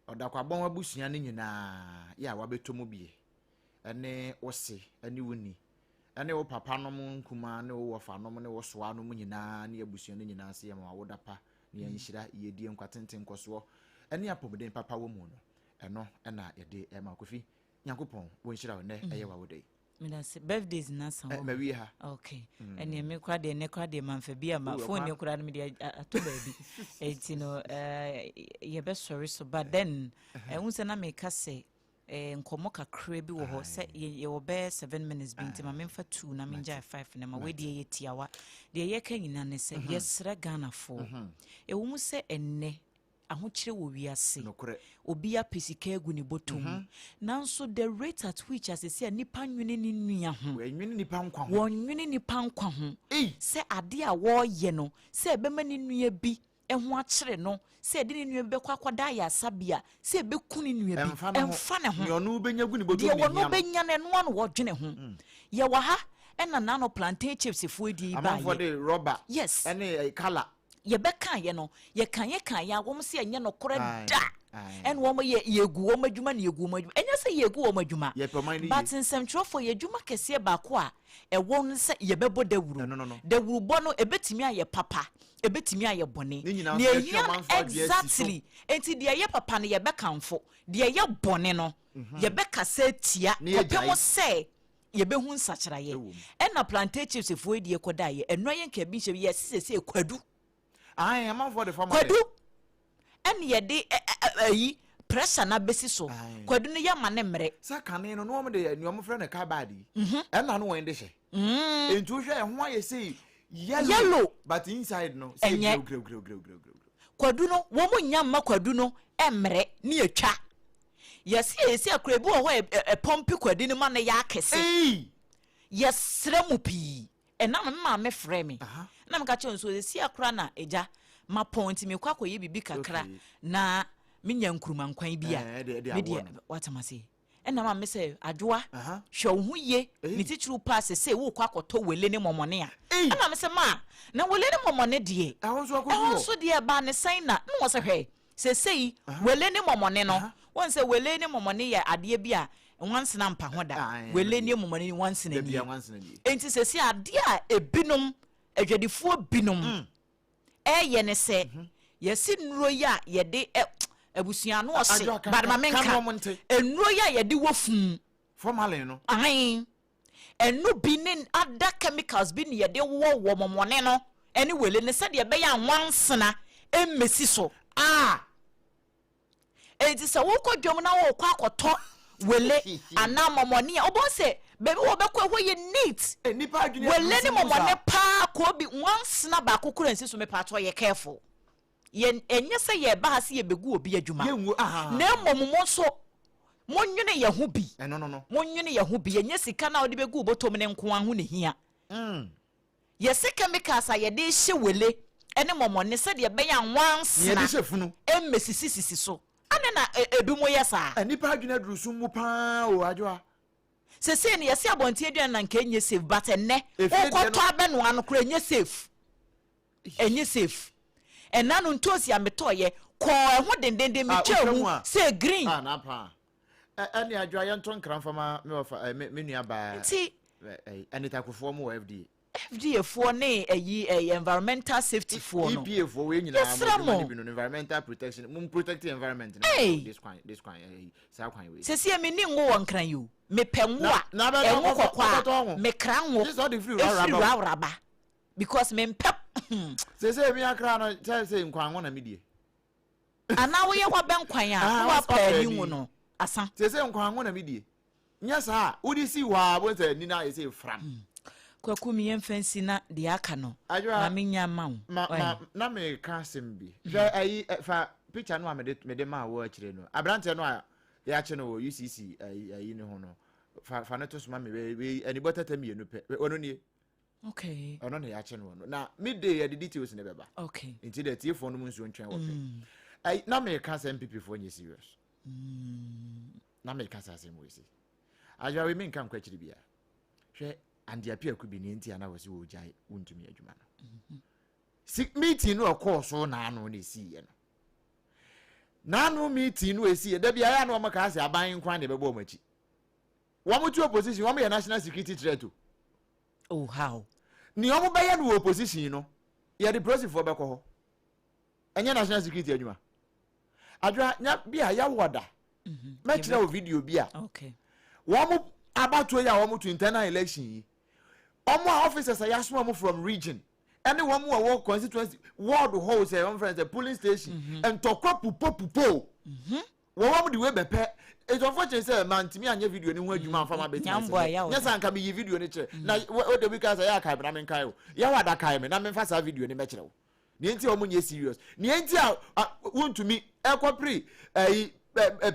Ɔdakwabɔn abusua no nyinaa yɛ a wabɛtɔ mu bie ɛne wo se ɛne wo ni ɛne wo papa nom nkumaa ne wo wɔfa nom ne wo soa nom nyinaa ne abusua no nyinaa se yɛma wawoda pa ne yɛnhyira yiedie nkwa tenten nkɔsoɔ ɛne apɔmuden papa wɔ mu no ɛno ɛna yɛde ɛma Kofi Nyankopɔn wɔnhyira wo nɛ ɛyɛ wawoda yi. Medase birthdays na sa hɔ. Mawie ha. Okay. Ɛnneɛ me kora deɛ ne kora deɛ mamfa bi ama phone ne kora no mede ato baabi. Enti no yɛbɛsɔre so but then ɛhu sɛ na meka sɛ nkɔmmɔ kakra bi wɔ hɔ sɛ yɛwɔ bɛyɛ 7 minutes bi, nti ma memfa two na mengyae five no ma wei deɛ yɛ tiawa. Deɛ yɛka nyina ne sɛ yɛsrɛ Ghanafoɔ. Ɛwɔ mu sɛ ɛnnɛ ahokyerɛ wɔ wiase, obi apɛ sika agu ne bɔtɔ mu, nanso the rate at which asese a nipa nwene ne nua ho, wɔnwene nipa nkwa ho, wɔnwene nipa nkwa ho sɛ adeɛ a wɔreyɛ no sɛ ɛbɛma ne nua bi ho akyerɛ no, sɛ ɛde ne nua bi bɛkɔ akɔda ayasabea, sɛ ɛbɛku ne nua bi, ɛmfa ne ho. Deɛ ɔno bɛnya gu ne bɔtɔ deɛ wɔno bɛnya no, ɛno ano wɔdwene ho. Yɛwɔ ha ɛna nano plantain chips foɔ die yi baayɛ. Amanfoɔ de rɔba ɛne colour. Yɛbɛka yɛ no, yɛka yɛka yɛ a, wɔn sɛ ɛnyɛ nokorɛ da, ɛna wɔn yɛ yɛgu wɔn adwuma na yɛgu wɔn adwuma. Ɛnyɛ sɛ yɛgu wɔn adwuma, but nsɛmtwerɛfoɔ yɛ adwuma kɛseɛ baako a ɛwɔ no sɛ yɛbɛbɔ dawuro. Dawurubɔ no ɛbɛtumi ayɛ papa, ɛbɛtumi ayɛ bɔne. Nea ehia no exactly nti, deɛ ɛyɛ papa no yɛbɛkamfo, deɛ ɛyɛ bɔne no yɛbɛkasa tia kɔpem sɛ yɛbɛhu nsakyeraeɛ. Ɛna plantain chips foɔ yi deɛ kɔda yɛ ɛnua yɛ nka bi nhyɛ yɛ sisɛ kwadu. Kwadu ɛne yɛde ɛyi pressure na bɛsi so kwadu no yɛ ma ne mmerɛ. Sɛ kane no na wɔn de nea wɔn frɛ no carbide yi ɛna no wɔn de hyɛ nti wohwɛ ɛho ayɛ sɛ yellow, yellow, but inside no sɛ ɛnyɛ greu greu greu greu greu. Kwadu no wɔn nya mma kwadu no mmerɛ ne atwa yɛsi yɛsi akora ebi wɔ hɔ a ɛpɔmpi kwadu no ma no yɛ akɛse. Yɛsrɛ mu pii. Ɛna no me maame frɛ me na meka kyerɛ nso esi akora na agya mapɔn nti mekɔ akɔyɛ biribi kakra na menya nkuruma nkwan bi a me deɛ watam ase. Ɛna maame sɛ, "Adwoa, hwɛ wo ho yie, ne titiriw paa sɛ wokɔ akɔtɔ wele ne mɔmɔne a." Ɛna me sɛ, "Ma na wele ne mɔmɔne deɛ ɛhɔ nso deɛ ɛbaa ne sɛn?" Na na wɔ sɛ, "Hwɛ, sɛsɛyi wele ne mɔmɔne no, wɔn sɛ wele ne mɔmɔne yɛ adeɛ bi a nwansena mpa ho da. Wele ne mɔmɔne ne nwansena nie. Nti sɛsɛ adeɛ a ebinom adwadifoɔ binom ɛyɛ ne sɛ yɛsi nnuro yi a yɛde ɛ abusua no ɔhye badama menka nnuro yi a yɛde wɔ fun formalin no ahen ɛno bi ne other chemicals bi ne yɛde wɔ wɔ mɔmɔne no ɛne wele ne sɛdeɛ ɛbɛyɛ a nwansena mmesi so. Enti sɛ wokɔ dwam na wokɔ akɔtɔ wele anaa mɔmɔne a, wobɛhu sɛ baabi wɔbɛkɔ ɛhɔ yɛ neat. Wele ne mɔmɔne paa kɔɔ bi nwansena baako kora nsi so. Mepatɔ yɛ careful. Yɛn ɛnyɛ sɛ yɛba ha sɛ yɛbɛgu obi adwuma, na mmom mo nso monwene yɛn ho bi. Monwene yɛn ho bi. Ɛnyɛ sika no a wode bɛgu wo bɔtɔm ne nko ara ho ne hia. Yɛsɛ chemicals a yɛde hyɛ wele ne mɔmɔne sɛdeɛ ɛbɛyɛ a nwansena mmɛsisisisi so ane na ebi mo yɛ saa. Nipa adwene aduru sum mu paa o, Adwoa. Sesei no yɛsɛ abɔnten aduane na nka ɛnyɛ safe, but ɛnɛ wokɔtɔ abɛnoa no koraa ɛnyɛ safe, ɛnyɛ safe. Ɛna no ntoosi a metɔɔyɛ kɔɔ ɛho dendenden, metwa mu sɛ green. Ɛne Adwoa, yɛnto nkra mfama me wɔfa me nua baa. Nti Anita Kofoɔ mu wɔ FDA. FDA foɔ ne ɛyi ɛyɛ environmental safety foɔ no. EPA foɔ wei nyinaa mo adwuma no bi no environmental protection, mo protect environment no. This kwan, this kwan, ɛyi saa kwan wei. Sisi emi ni ngo wɔ Nkran yi o, mepɛ ngo a ɛngo kɔkɔɔ a mekra ngo efiri rawraba because mempɛ. Sisi emi akra no sɛ sɛ nkwan ngo na mi die. Anaa woyɛ wabɛn kwan a na wapɛ ani ngo no asa. Sisi nkwan ngo na mi die. Nyɛ saa a, wode si hɔ a, wobɛhu sɛ ani no ayɛ sɛ fram. Kwaku, me yɛmfa nsi na deɛ aka no ma menya ma wo. Ma, ma, na meka asɛm bi. Hwɛ ayi, fa picture no a mede, mede maa wo akyire no. Aberanteɛ no a yɛakye no wɔ UCC ayi, ayi no ho no, fa, fa no to so ma me. Wei, wei, anibɔ tata mmienu pɛ. Ɔno nie. Okay. Ɔno na yɛakye no no. Na me de yɛde details ne bɛba. Okay. Nti deɛ tiefoɔ no mu nsuo ntwɛn wɔ pɛ. Ayi, na meka sɛ NPP foɔ nyɛ serious. Na meka sɛ asɛm wei se adwawe menka nkɔ akyiri bia. Hwɛ, Andy Apiaku bi ne nti a na wɔ sɛ wɔgyae wontumi adwuma no. Si meeting no ɛkɔɔ so naano na ɛsiiɛ no. N'ano meeting no esi yɛ dabi ayɛ na wɔn kaa sɛ aban nko na ɛbɛbɔ wɔn akyi. Wɔn ti opposition wɔn yɛ national security threat o. Oh how? Nea wɔn bɛyɛ no wɔ opposition no yɛde polisifoɔ bɛkɔ hɔ. Ɛnyɛ national security adwuma. Adwoa nya bi a yɛwɔ da. Mɛkyerɛ wo video bi a. Wɔn abatoɔ yi a wɔn to internal election yi. Wɔn a officers a yɛasoma wɔn from region ɛne wɔn a wɔwɔ constituency ward hɔ sɛ wɔn fɛn sɛ polling station mhm. ntɔkwa pupo pupo mhm. wɔn wɔn de wei bɛpɛ it's unfortunate sɛ mantumi anyɛ video ne ho adwuma nfa ma bɛtumi sɛ nyɛ sɛ anka meyi video ne kyerɛ na o de bi ka sɛ yɛ akae me na menkae o yɛ wada kae me na memfa saa video ne mɛkyerɛ wo nea nti a wɔn nyɛ serious nea nti a wontumi ɛkɔpere ɛyi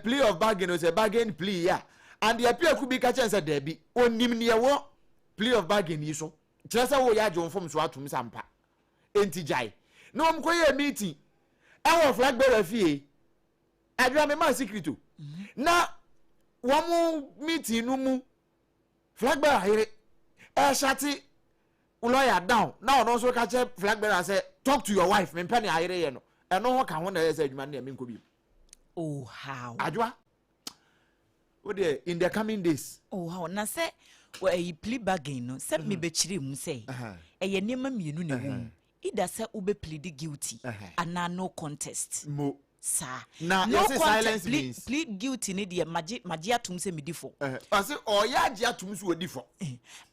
plea of bargain o sɛ bargain plea yi a and deɛ pia ku bi ka kyɛn sɛ dɛbi onim nea ɛwɔ plea of bargain yi so. Kyerɛ sɛ woreyɛ agye wo mfomsoɔ atom sɛ ampa enti gyae. Na wɔn kɔyɛɛ meeting ɛwɔ flag bearer fie. Adwuma me maa secret o. Na wɔn meeting no mu flag bearer yere ɛhyate lawyer down na ɔno nso ka kyerɛ flag bearer sɛ talk to your wife mempɛ ne ayere yɛ no. Ɛno ho ka ho na ɛyɛ sɛ adwuma no deɛ menkɔ bio. Oh how? Adwoa. Wo deɛ in the coming days. Oh how na sɛ ɛyi plea bargain no sɛ mm-hmm. mebɛkyerɛ mu sɛ ɛyɛ nneɛma mmienu na ɛwɔ mu either sɛ wobɛ plead guilty anaa no contest. Mo. Saa. Na no yɛsɛ silence plea, means. Plead guilty ne deɛ magye magye atum sɛ medi fɔ. Ɔsɛ ɔyɛ agye atum sɛ ɔdi fɔ.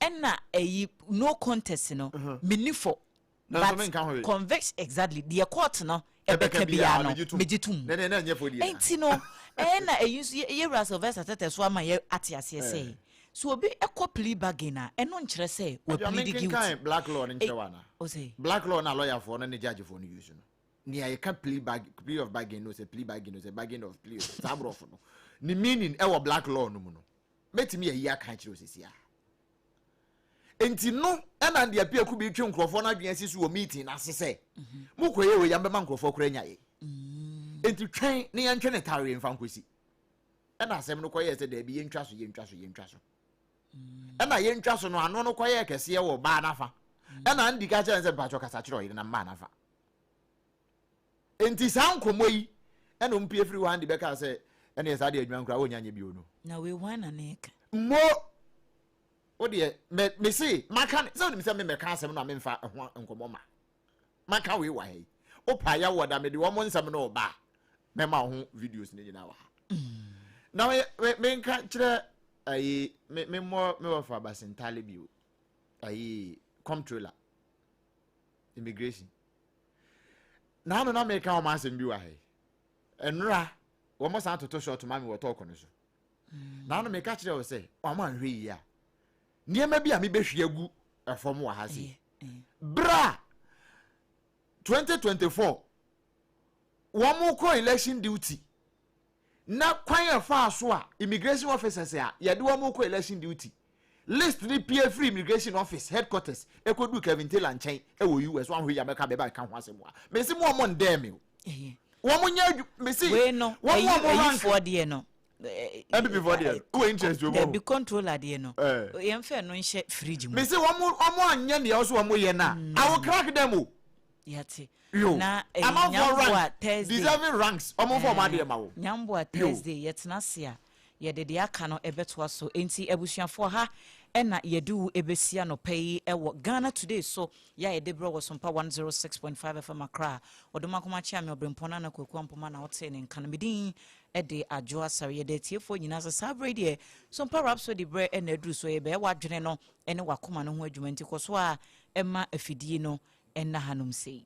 Ɛna ɛyi no contest no meni fɔ. Nanso menka ho hwee. But conviction exactly deɛ court no ɛbɛka biara no megye tom. Na na ɛnyɛ fɔ deɛ. Nti no ɛna ɛyi nso yɛ wura Sylvester Tete so ama yɛ ate aseɛ sɛ so obi ɛkɔ plea bargain a ɛno nkyerɛ sɛ wa plead guilty. Menkenkan black law no nkyerɛ wo anaa? Ose. Black law na lawyer foɔ no ne judge foɔ no use no. Nea yɛka plea bargain plea of bargain no sɛ plea bargain no sɛ bargain of plea saa borɔfo no ne meaning ɛwɔ black law no mu no mɛtumi ayi aka akyerɛ wo sisi a. Enti no ɛna deɛ Piaku bi retwe nkurɔfoɔ no adwene asi so wɔ meeting no ase sɛ mokɔyɛ wei a mobɛma nkurɔfoɔ koraa anya yei. Enti twɛn na yɛntwe ne tareɛ mfa nkɔsi. Ɛna asɛm no kɔyɛɛ sɛ daabi yɛntwa so yɛntwa so yɛntwa so. Ɛna yɛntwa so no ano no kɔyɛɛ kɛseɛ wɔ baa no afa. Ɛna Andy ka kyerɛ no sɛ mpakyɛ kasa kyerɛ ɔyere na mmaa no afa. Enti saa nkɔmmɔ yi ɛna ɔmpie firi hɔ Andy bɛkaa sɛ ɛneɛ saa deɛ adwuma nkoraa wɔnnya nyɛ bio no. Na wei hwan na ne ka? Mo! Wo deɛ mɛ mese maka ne sɛ wonim sɛ me mɛka asɛm no a memfa ho nkɔmmɔ ma maka wei wɔ ha yi wopa ya wɔ da mede wɔn nsɛm no ɔba a mɛma wo ho videos no nyinaa wɔ ha na me me menka kyerɛ ayi me me mmɔ me wɔfa basentale bio ayi comptroller immigration na ano na meka wɔn asɛm bi wɔ ha yi nnora wɔn san toto short ma me wɔ tɔɔko no so Na ano meka kyerɛ wo sɛ wɔn anhwɛ yie a nneɛma bi a mebɛhwie agu ɛfam wɔ ha se berɛ a 2024 wɔn kɔ election duty na kwan a ɛfaa so a immigration officers a yɛde wɔn kɔ election duty list ne pie firi immigration office headquarters ɛkɔdu Kevin Taylor nkyɛn ɛwɔ US wɔn ahwɛ yie a mɛka bɛba ɛka ho asɛm a mesi mu wɔn ndɛɛ me o. Wɔn nyɛ adwuma mesi. Wei no wɔn a wɔn rank. Ɛyifoɔ deɛ no. NPP foɔ deɛ no wɔ interest wɔ mu. Dabi controller deɛ no. Yɛn fɛ no nhyɛ fridge mu. Mesi wɔn wɔn anyɛ nea ɔso wɔn yɛ na. I will crack them o. Yate. Yo. Na Amanfoɔ rank Thursday. Deserving ranks wɔn nfa wɔn adeɛ ma wo. Nyamboa Thursday yɛtena ase a Yɛde deɛ aka no bɛtoa so. Enti abusuafoɔ ha na yɛde wo bɛsi anɔpa yi wɔ Ghana Today so yɛ a yɛde brɛ wɔ Sompa 106.5 FM Accra. Ɔdomankoma Kyeame Ɔberempɔn Nana Kwaku Ampoma na wotee ne nka no. Me din de Adwo Asare. Yɛda atiefoɔ nyinaa ase. Saa berɛ yi deɛ Sompa Rhapsody berɛ na aduru so. Yɛbɛyɛ w'adwene no ne w'akoma no ho adwuma. Nti kɔ so ara ma afidie no nna hanom sei.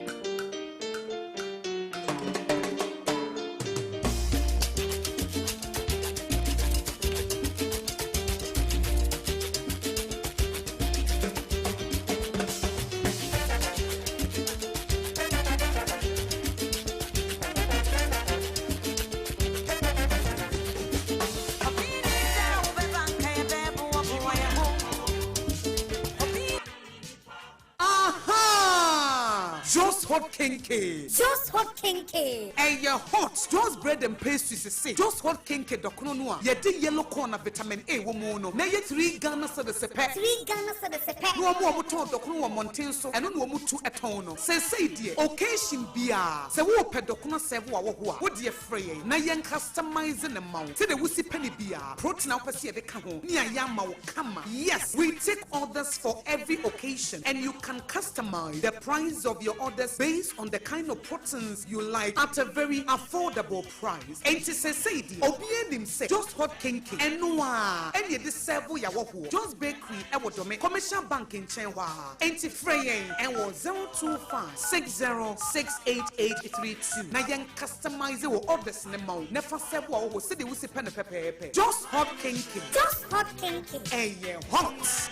Ahaa! Jos. Hot Kenkey. Just Hot Kenkey. Ɛyɛ hot. Joe's Bread and Pastries se Joe's Hot Kenkey dɔkono no a yɛde yellow corn na vitamin A wɔ mu no na ɛyɛ 3 Ghana cedis pɛ. 3 Ghana cedis pɛ. Na wɔn a wɔtɔn dɔkono wɔ mmɔnten so, ɛno na wɔn tu tɔn no. Seesei deɛ, occasion biara, sɛ wɔrepɛ dɔkono sɛbo a wɔ hɔ a, wodeɛ frɛ yɛn na yɛn customize ne ma wo sɛdeɛ wosi pɛ ne biara, protein a wopɛ sɛ yɛde ka ho ne ayɛ ama wo kama. Yes, we take orders for every occasion, and you can customize the price of your orders based on the kind of proteins you like at a very affordable price. Enti seesei deɛ, obiara nim sɛ Just Hot Kenkey ɛno a ɛne yɛde serve yɛwɔ hoɔ. Just Bakery ɛwɔ Dɔme Commercial Bank nkyɛn hɔ a. Enti frɛ yɛn ɛwɔ 025 6068832 na yɛn customize wɔ orders ne ma wo na fa serve a wɔwɔ sɛdeɛ wosi pɛ no pɛpɛɛpɛ. Just Hot Kenkey. Just Hot Kenkey. Ɛyɛ hot.